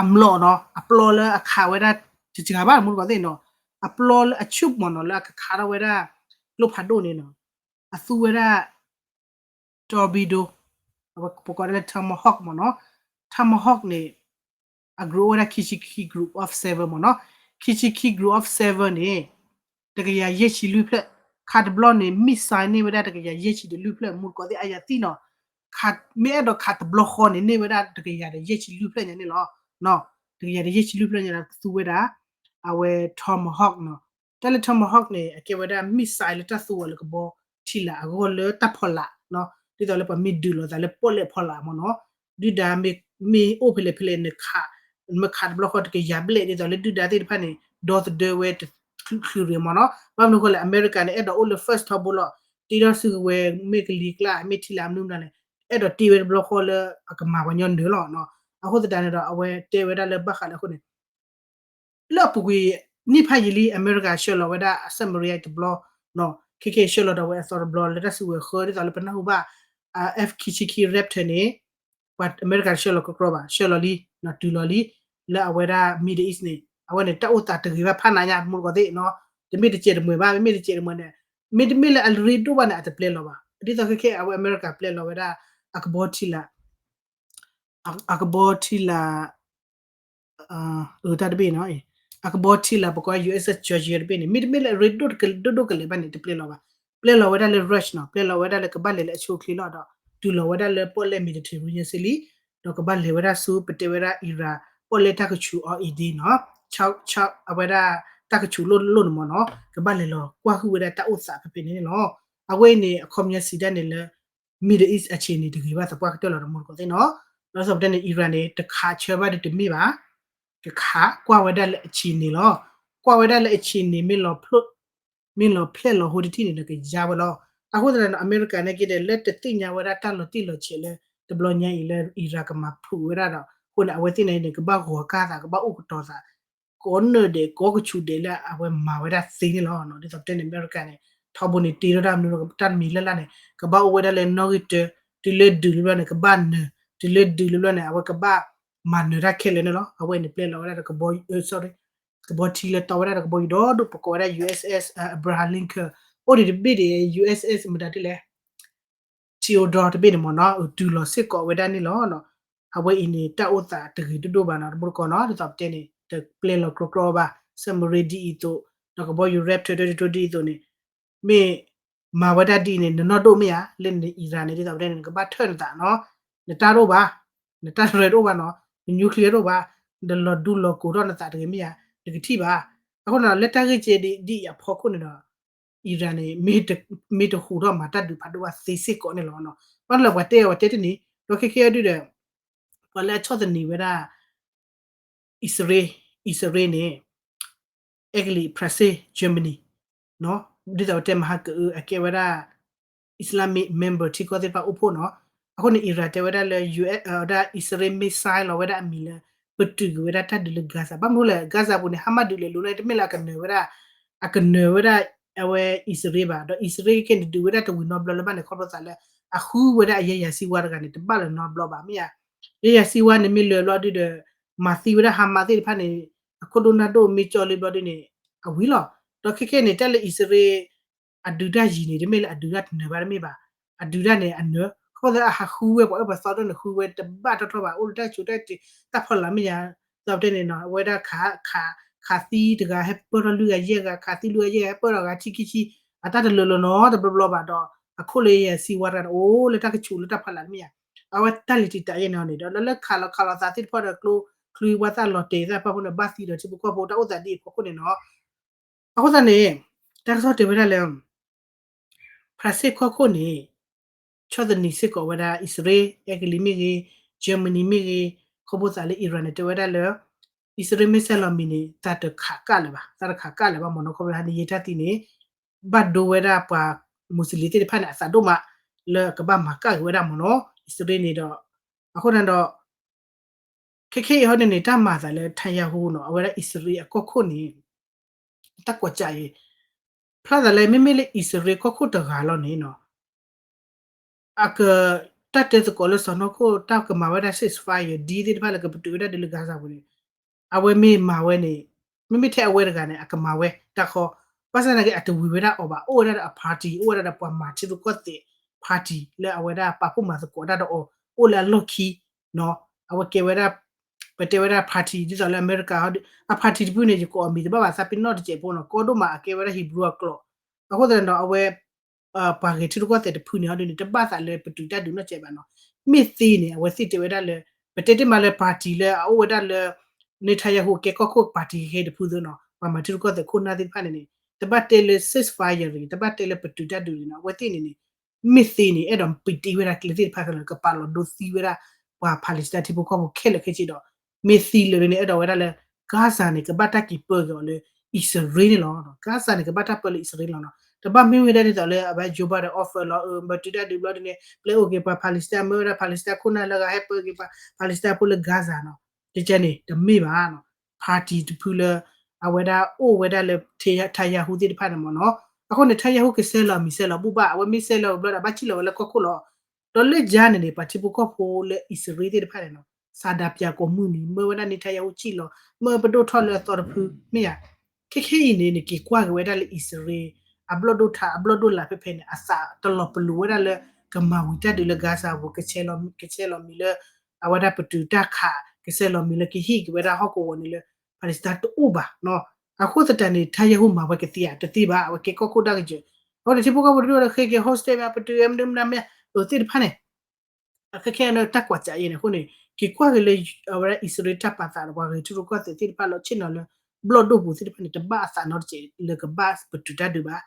အမျိာ်နီၤ အပျီလၢအခးဝဲဒၣ် တစှၤဘၣ် မူတကိးသ့ၣ်နီၤ အပျီလၢအဆူၣ်မ့ၢ်နီၤ လၢအကခးထီၣ်ဝဲဒၣ် ကျိဖးဒိၣ်န့ၣ်နီၤ အသူဝဲဒၣ် torpedo အဝဲပကိးဒၣ်လၢ tomahawk မ့ၢ်နီၤ Tomahawk န့ၣ် အ group ဝဲဒၣ် ခံဆံခံ group of seven မ့ၢ်နီၤ. ခံဆံခံ group of seven န့ၣ် တကယၤယဲၢ်ဆံလွံၢ်ဖျၢၣ်, ခးတဘျီန့ၣ် missile န့ၢ်ဝဲဒၣ်တကယၤယဲၢ်ဆံဒီးလွံၢ်ဖျၢၣ် မူတကိးသ့ၣ်အါယၤသံနီၤ. မ့ၢ်အဲၣ်ဒိးခးတဘျီဃီန့ၣ် န့ၢ်ဝဲဒၣ်တကယၤဒီးယဲၢ်ဆံလွံၢ်ဖျၢၣ်ညါန့ၣ်လီၤ. တကယၤဒီးယဲၢ်ဆံလွံၢ်ဖျၢၣ်ညါဒီးသူဝဲဒၣ် အဝဲ Tomahawk နီၤ. တၢ်လၢ Tomahawk န့ၣ် အကဲဝဲဒၣ် missile လၢတၢ်သူဝဲလၢကဘီထံလာ်အဂီၢ်လၢတၢ်ဖီလာ်နီၤ, ဒ်သိးလၢပှၤမ့ၢ်ဒုးလိာ်သးလၢပီၣ်လဲၣ်ဖီလာ်မ့ၢ်နီၤ, ဒုၣ်ဒါမ့ၢ်အိၣ်ဖဲလဲၣ်ဖဲလဲၣ် နခး နမ့ၢ်ခးတဘျီဃီတကယၤဘျဲၣ် ဒ်သိးလၢဒုၣ်ဒါသ့ၣ်တဖၣ်န့ၣ် ဒီသဒၢဝဲတချုးရ့မ့ၢ်နီၤ. ဘၣ်မနုၤအဃိလဲၣ် အမဲရကၤန့ၣ် အဲၣ်ဒိးအိၣ်လၢ first ထီဘိလီၤ, တ့ထီၣ်စုကဝဲၤ မ့ၢ်ကလံၤကျါ မ့ၢ်ထံလာ်မနုၤမနုၤန့ၣ် အဲၣ်ဒိးတ့ဝဲတဘျီဃီလၢအကမၤပှၤညီနုၢ်လီၤ. အဃိသတးန့ၣ်ဒီး အဝဲတဲဝဲဒၣ်လၢဘၣ်ဃးလၢအဃိန့ၣ် လၢအပူၤကွံာ် နံၣ်ဖးယံာ်လံ အမဲရကၤဆှၢလီၤဝဲဒၣ်အ submarine တဘျီ, ခဲကဲဆှၢလီၤဒီးဝဲအသီတဘျီ လၢတၢ်စုကဝဲၤဃၢ ဒ်သိးလၢပနၢ်ဟူဘၣ် F ခံဆံခံ Raptor န့ၣ် ပှၤအမဲရကၤဆှၢလီၤကကြီဘၣ် ဆှၢလီၤလံ, တုၤလီၤလံ, လၢအဝဲဒၣ် Middle East န့ၣ် အဝဲန့ၣ်တၢ်အိၣ်သးတဂ့ၤဘၣ်ဖးနးညါ မူတကိးသ့ၣ်နီၤ, တမ့ၢ်တစဲးတမှဲၤဘၣ် မ့မ့ၢ်တစဲးတမှဲၤန့ၣ် မ့တမ့ၢ်လၢအရ့ဒိၣ်ဘၣ်န့ၣ် အတပျဲလီၤဘၣ်, ဒ်သိးခဲကဲအဝဲအမဲရကၤပျဲလီၤဝဲဒၣ် အကဘီထံလာ် အကဘီထံလာ် အတၢ်တဘ့ၣ်နီၤ, အကဘီထံလာ်ပကိး USS Georgia တဘ့ၣ်န့ၣ် မ့တမ့ၢ်လၢအရ့ဒိၣ်ကလဲာ်ဘၣ်န့ၣ် တပျဲလီၤဘၣ်, ပျဲလီၤဝဲဒၣ်လၢ Russia နီၤ, ပျဲလီၤဝဲဒၣ်လၢကဘၣ်လဲၤလၢအဆိအချ့လီၤဒီး တုၤလီၤဝဲဒၣ်လၢပီၣ်လဲၣ် Mediterranean စ့လံ, ဒီးကဘၣ်လဲၤဝဲဒၣ်ဆူ ပတဲဝဲဒၣ် Iran ပီၣ်လဲၣ်တၢ်ကဆူးအီၤအံၤဒ်နီၤ, အဝဲဒၣ် တၢ်ကဆူးလိၣ်လိၣ်န့ၣ်မ့ၢ်နီၤ, ကဘၣ်လဲၤလီၤကွၢ်ဟုၣ်ဝဲဒၣ်တၢ်အိၣ်သးဖဲဖဲန့ၣ်န့ၣ်လီၤ. အဝဲအံၤန့ၣ် အခီပညီစံးဒၣ်န့ၣ်လၢ Middle East အဆံးန့ၣ်တဂ့ၤဘၣ်သပှၢ်ကတၢၢ်လီၤဒီး မူတကိးသ့ၣ်နီၤ, ဒီးသိးပတဲန့ၣ် Iran န့ၣ် တခးဆၢဘၣ်ဒီးတမ့ၢ်ဘၣ်, တခးကွၢ်ဝဲဒၣ်လၢအဆံးန့ၣ်လီၤ, ကွၢ်ဝဲဒၣ်လၢအဆံးန့ၣ် မ့ၢ်လီၤဖျဲၣ်လီၤဟိတထံၣ်န့ၣ်ဒီးကယါဝဲလီၤ. အဃိသတးန့ၣ် အမဲရကၤန့ၣ်က့ဒီး လၢတသ့ၣ်ညါဝဲဒၣ်တၢ်လီၤတံၢ်လီၤဆဲးလၢ တဘျီညါအံၤလၢ Iran ကမၤဖုးဝဲဒၣ်ဒီး အဃိန့ၣ် အဝဲသ့ၣ်န့ၣ်န့ၣ် ကဘၣ်ဂီၤကၢ်သး ကဘၣ်အိၣ်ကတီၤသး ကိးနၢ်ဒဲး ကိးကဆူးဒဲးလၢအဝဲမၤဝဲဒၣ်သ့န့ၣ်လီၤ. ဒ်သိးပတဲန့ၣ် အမဲရကၤန့ၣ် ထီဘိန့ၣ် တ့ထီၣ်တၢ်မနုၤ တၢ်တမံၤလၢ်လၢ်န့ၣ် ကဘၣ်အိၣ်ဝဲဒၣ်လၢနီၣ်ဂံၢ်တၢ, တုၤလၢဒုးလၢဘျီန့ၣ် ကဘၣ်နၢၤ, တုၤလၢဒုးလၢဘျီန့ၣ် အဝဲကဘၣ်မၤနၢၤတၢ်ခဲလၢာ်န့ၣ်လီၤ. အဝဲန့ၣ်ပျဲလီၤဝဲဒၣ်ဒီးကဘီ ကဘီထံလၢတီဝဲဒၣ်ဒီးကဘီယူၤဒီဒိၣ် ပကိးဝဲဒၣ် USS Abraham Lincoln အိၣ်ဒံးတဘ့ၣ်ဒံး USS မတၤဒ်လဲၣ် Theodore တဘ့ၣ်န့ၣ်မ့ၢ်နီၤ တုၤလီၤစ့ၢ်ကီးဝဲဒၣ်န့ၣ်လီၤ. အဝဲအံၤန့ၣ် တၢ်အိၣ်သးတဂ့ၤဒိၣ်ဒိၣ်ဘၣ်နီၤ တမူတကိးနီၤ ဒ်သိးပတဲန့ၣ် တပျဲလီၤကြီကြီဘၣ် submarine ဒ်အံၤအသိး ဒီးကဘီယူၤ Raptor ဒ်အံၤအသိးန့ၣ် မ့ၢ်မၤဝဲဒၣ်ဒ်အံၤန့ၣ် နနီၢ်ဒိၣ်မ့ၢ်ဧါ လၢန Iran န့ၣ် ဒ်သိးပတဲန့ၣ် နကဘၣ်ထၢၣ်နသးနီၤ နတၢ်တအိၣ်ဘၣ် နတၢ်ရဲၣ်တအိၣ်ဘၣ်နီၤ န nuclear တအိၣ်ဘၣ် နလီၤဒူလီၤကိးထီၣ်နသးတဂ့ၤမ့ၢ်ဧါ နကထံၣ်ဘၣ် အဃိန့ၣ် လၢတၢ်ဂ့ၢ်ကဲဒ်အံၤအဖီခိၣ်န့ၣ်ဒီး Iran န့ၣ် မ့ၢ်တဟူးထီၣ်မၤတၢ်ဒုးဖးဒိၣ်ဘၣ်သ့စ့ၢ်ကီးန့ၣ်လီၤ. ဘၣ်လၢပှၤတဲအီၤပှၤတဲတန့ၢ် ဒီးခဲကဲအဒုဒီး ပှၤလၢအဆီၣ်သနံးဝဲဒၣ် အံၣ်စရ့လး အံၣ်စရ့လးန့ၣ် အဲကလံး France Germany ဒ်သိးပတဲမဟါကအု အကဲဝဲဒၣ် Islamic member ထံကီၢ်သ့ၣ်တဖၣ်အိၣ်ဖှိၣ်နီၤ အဃိန့ၣ် Iran တဲဝဲဒၣ်လၢ ဝဲဒၣ်အံၣ်စရ့လး missile လီၤဝဲဒၣ်အမံၤလၢ ပတုာ်ကွံာ်ဝဲဒၣ်တၢ်ဒုးလၢ Gaza ဘၣ်မနုၤလဲၣ် Gaza ပူၤန့ၣ် Hamas ဒုးလဲၤလိၤန့ၣ် တမ့ၢ်လၢအကနၢၤဝဲဒၣ် အကနၢၤဝဲဒၣ် အဝဲအံၣ်စရ့လးဘၣ် ဒီးအံၣ်စရ့လးခဲန့ၣ် ဒုးဝဲဒၣ်တဝံၤနီတဘျီလၢၤဘၣ်န့ၣ် ခီဖျိသးလၢ အဃုဝဲဒၣ်အယဲၢ်ယၤစံဝါတဂၤန့ၣ် တဘၣ်လၢၤနီတဘျီဘၣ် မ့ၢ်ဧါ ယဲၢ်ယၤစံဝါန့ၣ်မ့ၢ်လၢၤဘျီဒုဒီး မၤသံဝဲဒၣ် Hamas သ့ၣ်တဖၣ်န့ၣ် အခိၣ်ဒိၣ်နၢ်ဒိၣ်မ့ၢ်ကၠီလံဘျီဒုန့ၣ် အဝံၤလီၤ ဒီးခဲခဲန့ၣ် တၢ်လၢအံၣ်စရ့လး အဒုးတၢ်ယံၤန့ၣ် တမ့ၢ်လၢအဒုးတၢ်တနၢၤဘၣ်တမ့ၢ်ဘၣ် အဒုးတၢ်န့ၣ်အနၢၤ ခီဖျိသးလၢအဟးဃုဝဲပှၤအၢပှၤသီဒိၣ်န့ၣ် ဃုဝဲတဘၣ်ထီၣ်ထီၣ်ဘၣ် အိၣ်လၢတၢ်ကၠိတၢ်တၢ်ဖီလာ်မ့ၢ်ဧါ ဒ်သိးပတဲန့ၣ်နီၤ အဝဲဒၣ် ခးသံတဂၤဟဲပၢၢ်ထီၣ်လွံၢ်ဂၤယဲၢ်ဂၤ ခးသံလွံၢ်ဂၤယဲၢ်ဂၤ ဟဲပၢၢ်ထီၣ်ဂၤထံခံဆံ အတၢ်တလၢာ်လီၤနီတဘျီဘျီဘၣ်ဒီး အခိၣ်လၢယဲၢ်ယၤစံဝါတဂၤန့ၣ် အိၣ်လၢတၢ်ကဆူးလၢတၢ်ဖီလာ်တမ့ၢ်ဧါ အဝဲတၢ်လံၤတံာ်တာ်ယဲၢ်န့ၣ်န့ၣ်ဒီး လၢလၢခးလီၤခးလီၤသးသ့ၣ်တဖၣ်ဒီးကျိချံဝါသၣ်လီၤတဲာ်သၣ်တဖၣ်ဖိန့ၣ် ဘၣ်သံဒီးထံဖိကီၢ်ဖိတၢ်အိၣ်သးဒ်အံၤအဖီခိၣ်န့ၣ်နီၤ အဃိသတးန့ၣ် တၢ်ကစီၣ်တဲဝဲဒၣ်လၢ ဖရၣ်စ့ၣ်ကီၢ်ခိၣ်န့ၣ် ဆီၣ်သနံးစ့ၢ်ကီးဝဲဒၣ် အံၣ်စရ့လး အဲကလံးမ့ၢ်ဂ့ၤ Germany မ့ၢ်ဂ့ၤ ခီဖျိသးလၢ Iran န့ၣ် တဲဝဲဒၣ်လၢ အံၣ်စရ့လး missile လီၤမံၤန့ၣ် သးတခးကၣ်လၢၤဘၣ် သးတခးကၣ်လၢၤဘၣ်မ့ၢ်နီၤ ခီဖျိလၢဟါန့ၣ်ယဲၢ်တၢ်သံန့ၣ် ဘၣ်ဒိဝဲဒၣ်ပှၤ Muslim သ့ၣ်တဖၣ်န့ၣ် အသးဒိၣ်မး လၢကဘၣ်မၤကၣ်က့ၤဝဲဒၣ်မ့ၢ်နီၤ အံၣ်စရ့လးန့ၣ်ဒီး အဃိန့ၣ်ဒီး ခဲခဲအံၤဟီန့ၣ်န့ၣ် တၢ်မၤသးလၢ Netanyahu နီၤ အဝဲဒၣ်အံၣ်စရ့လးအကီၢ်ခိၣ်န့ၣ် တၢ်ကွၢ်ကၠးအံၤ ဖျါသးလၢ မ့မ့ၢ်လၢအံၣ်စရ့လးကီၢ်ခိၣ်တဂၤလီၤန့ၣ်နီၤ အက တၢ်တဲသကိးလၢစီၢ်နီၤခိၣ် တၢ်ကမၤဝဲဒၣ် ceasefire ဒ်သ့ၣ်တဖၣ်လၢကပတုာ်ဝဲဒၣ်ဒုးလၢ Gaza ပူၤန့ၣ် အဝဲမ့ၢ်မၤဝဲန့ၣ် မ့မ့ၢ်ထဲအဝဲတဂၤန့ၣ် အကမၤဝဲတၢ်ဃီ ဘၣ်ဆၣ်သနာ်က့ အတဝံၤဝဲဒၣ်အီၤဘၣ် အိၣ်ဝဲဒၣ်ဒီးအ party အိၣ်ဝဲဒၣ်ဒီးပှၤမၤထံရူၢ်ကီၢ်သဲး party လၢအဝဲဒၣ်ပာ်ဖှိၣ်မၤသကိးတၢ်ဒီးအီၤ အိၣ်လၢအလီၢ်ခံနီၤ အဝဲကဲဝဲဒၣ် ပတဲဝဲဒၣ် party ဒ်သိးလၢအမဲရကၤ အ party တဖုန့ၣ် ယကိးအမံၤတဘၣ်ဘၣ် သးပ့ၤနီၣ်တစဲးဖိနီၤ ကီဒိၣ်မး အကဲဝဲဒၣ် Hebrew အကျိာ် အဃိသတးန့ၣ်ဒီး အဝဲ ပှၤဂဲၤထံရူၢ်ကီၢ်သဲးတဖုန့ၣ် ဟီဒုန့ၣ် တဘၣ်သးလၢပတုာ်တၢ်ဒုးနီတစဲးဘၣ်နီၤ. မ့ၢ်သ့န့ၣ် အဝဲသ့ၣ်တဲဝဲဒၣ်လၢ ပတဲတ့ၢ်မးလၢ party လၢအအိၣ်ဝဲဒၣ်လၢ Netanyahu ကဲကီၢ်ခိၣ် party ကဟဲတဖုသ့နီၤ ပှၤမၤထံရူၢ်ကီၢ်သဲးခိၣ်နၢ်သ့ၣ်တဖၣ်န့ၣ်န့ၣ် တဘၣ်တဲလၢ ceasefire တဂ့ၤ တဘၣ်တဲလၢပတုာ်တၢ်ဒုးတဂ့ၤနီၤ အဝဲသ့ၣ်န့ၣ်န့ၣ် မ့ၢ်သ့န့ၣ် အဲၣ်ဒိးပံးတ့ၢ်ဝဲဒၣ်ကျဲသ့ၣ်တဖၣ်ခဲလၢာ် ကပာ်လီၤဒိသံဝဲဒၣ် ပှၤ Palestine ထံဖိကီၢ်ဖိခဲလၢာ်ခဲဆ့ဒီး မ့ၢ်သ့လၢာ်န့ၣ် အဲၣ်ဒိးဝဲဒၣ်လၢ Gaza န့ၣ် ကဘၣ်တၢ်က့ၤပၢက့ၤအီၤလၢ အံၣ်စရ့လးန့ၣ်လီၤ. Gaza န့ၣ် ကဘၣ်တၢ်ပၢလၢအံၣ်စရ့လးလီၤနီၤ. တဘၣ်မ့ၢ်ဝဲဒၣ်ဒ်သိးလၢအဝဲ Joe Biden offer လီၤ ပတုာ်တၢ်ဒုးဘျီဒ်န့ၣ် ပျဲအိၣ်က့ၤပှၤ Palestine မ့ၢ်ဝဲဒၣ် Palestine ခိၣ်နၢ်လၢဂၤဟဲပၢက့ၤပှၤ Palestine ဖိလၢ Gaza နီၤ. ကကဲန့ၣ် တမ့ၢ်ဘၣ်နီၤ. party တဖုလၢ အဝဲဒၣ်အိၣ်ဝဲဒၣ်လၢ Netanyahu သ့ၣ်တဖၣ်န့ၣ်မ့ၢ်နီၤ. အဃိန့ၣ် Netanyahu ကဆဲးလီၤမံၤဆဲးလီၤဘူၣ်ဘၣ် အဝဲမ့ၢ်ဆဲးလီၤဘျီဒီး ဘၣ်စံၣ်လီၤဝဲလၢကီၢ်ခိၣ်လီၤ. ဒီးလၢယါန့ၣ်န့ၣ် ပှၤထံဖိကီၢ်ဖိလၢအံၣ်စရ့လးသ့ၣ်တဖၣ်န့ၣ်နီၤ ဆန္ဒပြကိးမုၢ်နံၤ မ့ၢ်ဝဲဒၣ် Netanyahu စံၣ်လီၤ မ့ၢ်ပဒိၣ်ထီၣ်လၢအသီတဖု မ့ၢ်ယါ ခဲခဲအံၤန့ၣ် နက့ၤကွၢ်က့ၤဝဲဒၣ်လၢအံၣ်စရ့လး အဘျီၣ်ဒိၣ်ထါ အဘျီၣ်ဒိၣ်လၢ်ဖဲဖဲန့ၣ် အသးတလီၤပလိာ်ဝဲဒၣ်လၢ ကမၤဝံၤတၢ်ဒုးလၢ Gaza ပူၤ ကဆဲးလီၤမံၤလၢ အဝဲဒၣ်ပတုာ်တၢ်ခး ကဆဲးလီၤမံၤလၢကဟ့ၣ်က့ၤဝဲဒၣ်ဟီၣ်ကဝီၤန့ၣ်လၢ Palestine တအိၣ်ဘၣ်နီၤ. အဃိသတးန့ၣ် Netanyahu မၤဝဲကသ့ဧါ တသ့ဘၣ် အဝဲကဲကီၢ်ခိၣ်တၢ်ကစၢၢ် အဃိန့ၣ် ထံဖိကီၢ်ဖိတဒူၣ်ဒီးဃ့က့ၤ hostage မ့ၢ်ပတုာ်မနုၤမနုၤမ့ၢ် အသ့ၣ်တဖၣ်န့ၣ် အခဲခဲအံၤန့ၣ် တၢ်ကွၢ်စးအံၤန့ၣ် အဃိန့ၣ် က့ၤကွၢ်က့ၤလၢ အဝဲဒၣ်အံၣ်စရ့လးတၢ်ပာ်သးဒီးပှၤဂဲၤထံရူၢ်ကီၢ်သဲးသ့ၣ်တဖၣ်လီၤ ဆ့ၣ်နီၤလၢ ဘျီၣ်ဒိၣ်ပူၤသ့ၣ်တဖၣ်န့ၣ် တဘၣ်အသးနီတစဲးလၢကဘၣ်ပတုာ်တၢ်ဒုးဘၣ်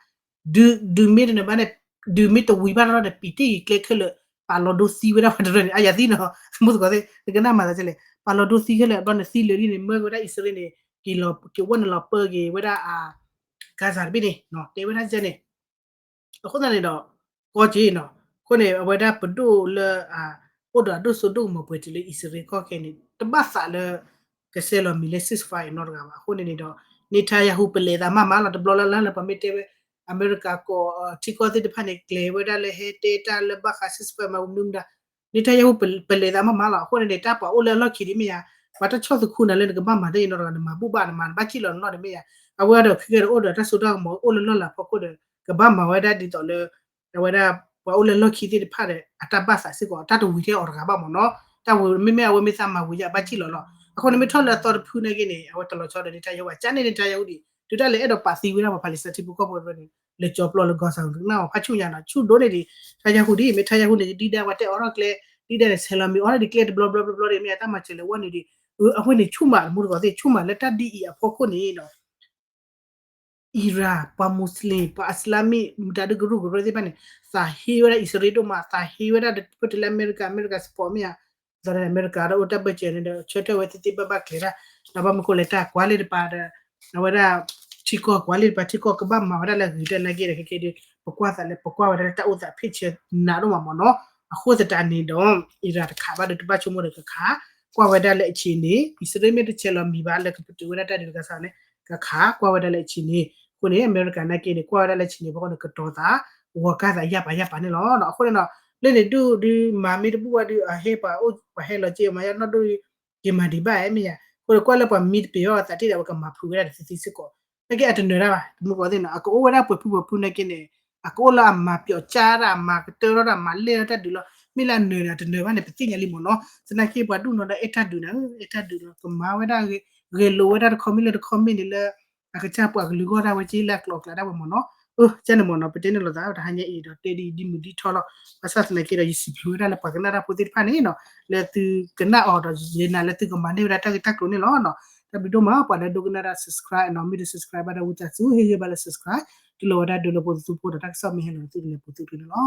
ဒုး ဒုးမ့ၢ်တနၢၤဘၣ်န့ၣ် ဒုးမ့ၢ်တဝံၤဘၣ်တရီန့ၣ် ပံးတ့ၢ်က့ၤကျဲခဲလၢာ် ပာ်လီၤဒိသံဝဲဒၣ်ပှၤတရၢန့ၣ် အယၤသံနီၤ မုၢ်သကိးသ့ၣ် နကနၣ်မၤသးကလဲၣ် ပာ်လီၤဒိသံခဲလၢာ် ဘျီန့ၣ်သံလၢာ်လံန့ၣ် မၢက့ၤဝဲဒၣ်အံၣ်စရ့လးန့ၣ် က့ၤလီၤ က့ၤဝဲနုာ်လီၤပၢက့ၤဝဲဒၣ်အ Gaza တဘ့ၣ်န့ၣ် တဲဝဲဒၣ်ကဲန့ၣ် အဃိသတးန့ၣ်ဒီး ကီက့ၤနီၤ အဃိန့ၣ် အဝဲဒၣ်ပဒိၣ်လၢ အိၣ်ဒီးအဒိၣ်စိဒိၣ်ကမီၤပှဲၤတုၤလၢအံၣ်စရ့လးကီၢ်ခဲန့ၣ် တဘၣ်သးလၢ ကဆဲးလီၤမံၤလၢ ceasefire နီတဂၤဘၣ်. အဃိန့ၣ်န့ၣ်ဒီး Netanyahu ပလဲၤသးမးမးလီၤ တဘျီလၢ်လၢ်လၢပှၤမ့ၢ်တဲဝဲ အမဲရကၤကိးထံကီၢ်သ့ၣ်တဖၣ်န့ၣ် ကျဲၤဝဲဒၣ်လၢဟဲတဲတၢ်လၢဘၣ်ဃး ceasefire မၤမနုၤမတၤ Netanyahu ပလဲၤသးမးမးလီၤ. အဃိန့ၣ်န့ၣ် တၢ်ပှၤအိၣ်လၢအလီၢ်ခံဒ်မ့ၢ်ယါ ပှၤတဆီၣ်သခူနၤလၢနကဘၣ်မၤတၢ်အံၤနီတဂၤ နမၤဘူၣ်ဘၣ် နမၤဘၣ်စံၣ်လီၤနလီၢ်န့ၣ်မ့ၢ်ယါ အဝဲဒီးခဲကဲဒီးအိၣ်ဒီးတၢ်စိတၢ်ကမီၤ အိၣ်လၢလီၢ်လၤဖီခိၣ်ဒီး ကဘၣ်မၤဝဲဒၣ်ဒ်သိးလၢ အဝဲဒၣ် ပှၤအိၣ်လၢလီၢ်ခံသ့ၣ်တဖၣ်ဒီး အတၢ်ဘၣ်သးစ့ၢ်ကီး တၢ်တဝံၤထဲအီၤတဂၤဘၣ်မ့ၢ်နီၤ တၢ်ဝံၤ မ့မ့ၢ်အဝဲမ့ၢ်သးမၤဝံၤယါဘၣ်စံၣ်လီၤလီၤ. အဃိန့ၣ်မ့ၢ်ထီၣ်လၢအသီတဖုနာ်က့န့ၣ် အဝဲတလီၤဆီဒီး Netanyahu ဘၣ် ကန့ၣ် Netanyahu ဒံး တုၤတၢ်လဲၤအဲၣ်ဒိးပာ်သံဝဲဒၣ်ပှၤ Palestine ထံဖိကီၢ်ဖိတဖၣ်န့ၣ် လဲၤကၠီၤပျီလၢ Gaza ကနၣ်အီၤဖးဆူၣ်ညါနီၤ ဆူၣ်ဒိၣ်န့ၢ်ဒံး Netanyahu ဒ် မ့ၢ် Netanyahu န့ၣ် ဒံဒၣ်ပှၤတဲအီၤထီၣ်ကျဲ ဒံဒၣ်န့ၣ် ဆဲးလီၤမံၤအီၤဒံးကျဲတဘျီဘျီဘျီဘျီဒ်မ့ၢ်တၢ်မၤစၢၤလဲၤဝဲန့ၣ်ဒံး အဝဲန့ၣ်ဆူၣ်မး မုၢ်တဂီၤသ့ၣ် ဆူၣ်မးလၢတၢ်ဒ်အံၤအဖီခိၣ်န့ၣ်ဒီး Iran ပှၤ Muslim ပှၤ Islamic မတၤဒုကရူၢ်ကရၢသ့ၣ်တဖၣ်န့ၣ် သးဟ့ဝဲဒၣ်အံၣ်စရ့လးဒိၣ်မး သးဟ့ဝဲဒၣ်ဒီး ပတဲလၢအမဲရကၤ အမဲရကၤ support မ့ၢ်ဧါ သးဒီးအမဲရကၤဒီးအိၣ်တၢ်ဘၢၣ်စၢၤန့ၣ်ဒီး ဆၢထၢၣ်ဝဲသ့ၣ်သ့ၣ်ဘၣ်ဘၣ်ကျဲၤတၢ် ဒီးဘၣ်မနုၤဃိလဲၣ် တၢ်ကွၢ်လၢတပၤဒီး အဝဲဒၣ် ထံကီၢ်ကွၢ်လၢတပၤ ထံကီၢ်ကဘၣ်မၤဝဲဒၣ်လၢအဂ့ၤတၢ်နာ်က့ဒီး ခဲကဲဒီး ပကွၢ်သးလၢ ပကွၢ်ဝဲဒၣ်လၢတၢ်အိၣ်သး picture နးဒိၣ်မးမ့ၢ်နီၤ အဃိသတးန့ၣ်ဒီး Iran တခးဘၣ်ဒီးတဘၣ်ဆိကမိၣ်ဒီးကခး ကွၢ်ဝဲဒၣ်လၢအဆံးန့ၣ် အံၣ်စရ့လးမ့ၢ်တဆဲးလီၤမံၤဘၣ်လၢကပတုာ်ဝဲဒၣ်တၢ်ဒုးတခါစ့ၢ်န့ၣ် ကခး ကွၢ်ဝဲဒၣ်လၢအဆံးန့ၣ် အဃိန့ၣ် အမဲရကၤနာ်က့န့ၣ် ကွၢ်ဝဲဒၣ်လၢအဆံးန့ၣ် ဖီခိၣ်န့ၣ် ကတီၤသး ဂီၤကၢ်သးယၢ်ပာ်ယၢ်ပာ်န့ၣ်လီၤ. အဃိန့ၣ်ဒီး လၢန့ၣ်ဒုးဒုးမၤမ့ၢ်တဘူၣ်ဘၣ်ဒုး အဟဲပှၤအိၣ်ပှၤဟဲလီၤက့ မၤယါနီၢ်ဒိၣ် က့ၤမၤဒံးဘၣ်အဲၣ်မ့ၢ်ယါ အဃိန့ၣ် ကွၢ်လၢပှၤမံတပ့ၤအီၤသးတ့ၢ်ဒီး အဝဲကမၤဖုးဝဲဒၣ်ဒီးသ့သ့စ့ၢ်ကီး နာ်က့အတနၢၤတၢ်ဘၣ် တမူတကိးသ့ၣ်နီၤ အကအိၣ်ဝဲဒၣ်ပှဲၤဖုပှဲၤဖုနာ်က့န့ၣ် အကအိၣ်လၢအမၤပျီၣ်ကၠါတၢ် အမၤကတၢၢ်ထီၣ်တၢ် အမၤလဲၢ်ထီၣ်တၢ်ဒုးလီၤ မ့ၢ်လၢအနၢၤန့ၣ် အတနၢၤဘၣ်န့ၣ် ပသ့ၣ်ညါလံမ့ၢ်နီၤ သနာ်က့ပှၤဒူၣ်နီၤဒီးအဲၣ်တၢ်ဒုးန့ၣ် အဲၣ်တၢ်ဒုးလီၤ ကမၤဝဲဒၣ် ဂဲၤလိာ်ဝဲဒၣ်တခီမ့ၢ်လၢတခီမ့ၢ်န့ၣ်လၢ အကစၢ်ပှၤကလုာ်ဂီၢ်ဒၣ်ဝဲက့လၢအကျိၤအကျဲဒၣ်ဝဲမ့ၢ်နီၤ အၢ ကန့ၣ်မ့ၢ်နီၤ ပတဲန့ၣ်လိာ်သးတဟါညါအံၤဒီးတဲဒ်အံၤဒ်မုၢ်ဒ်ထီလီၤ ဘၣ်ဆၣ်သနာ်က့ဒီး ယစံးဘျုးဝဲဒၣ်လၢပှၤကနၣ်တၢ်ဖိသ့ၣ်တဖၣ်န့ၣ်နီၤ လၢသုကနၣ်အီၤဒီး ယနာ်လၢသုကမၤန့ၢ်ဝဲဒၣ်တၢ်ဂ့ၢ်တၢ်ကျိၤန့ၣ်လီၤ. တၢ်ဘျုးဒိၣ်မး ပှၤလၢဒိကနၣ်တၢ် subscribe နီၤ မ့ၢ်တ subscribe ဘၣ်ဒီးဝံသးစူၤ ဟ့ၣ်ဂံၢ်ဘါလၢ subscribe တုၤလီၤဝဲဒၣ်ဒုးလၢပှဲၤသူဖိဒီးတၢ်ကစီၣ်မ့ၢ်ဟဲလီၤသုကလဲၤပူၤသုတန့ၣ်လီၤ.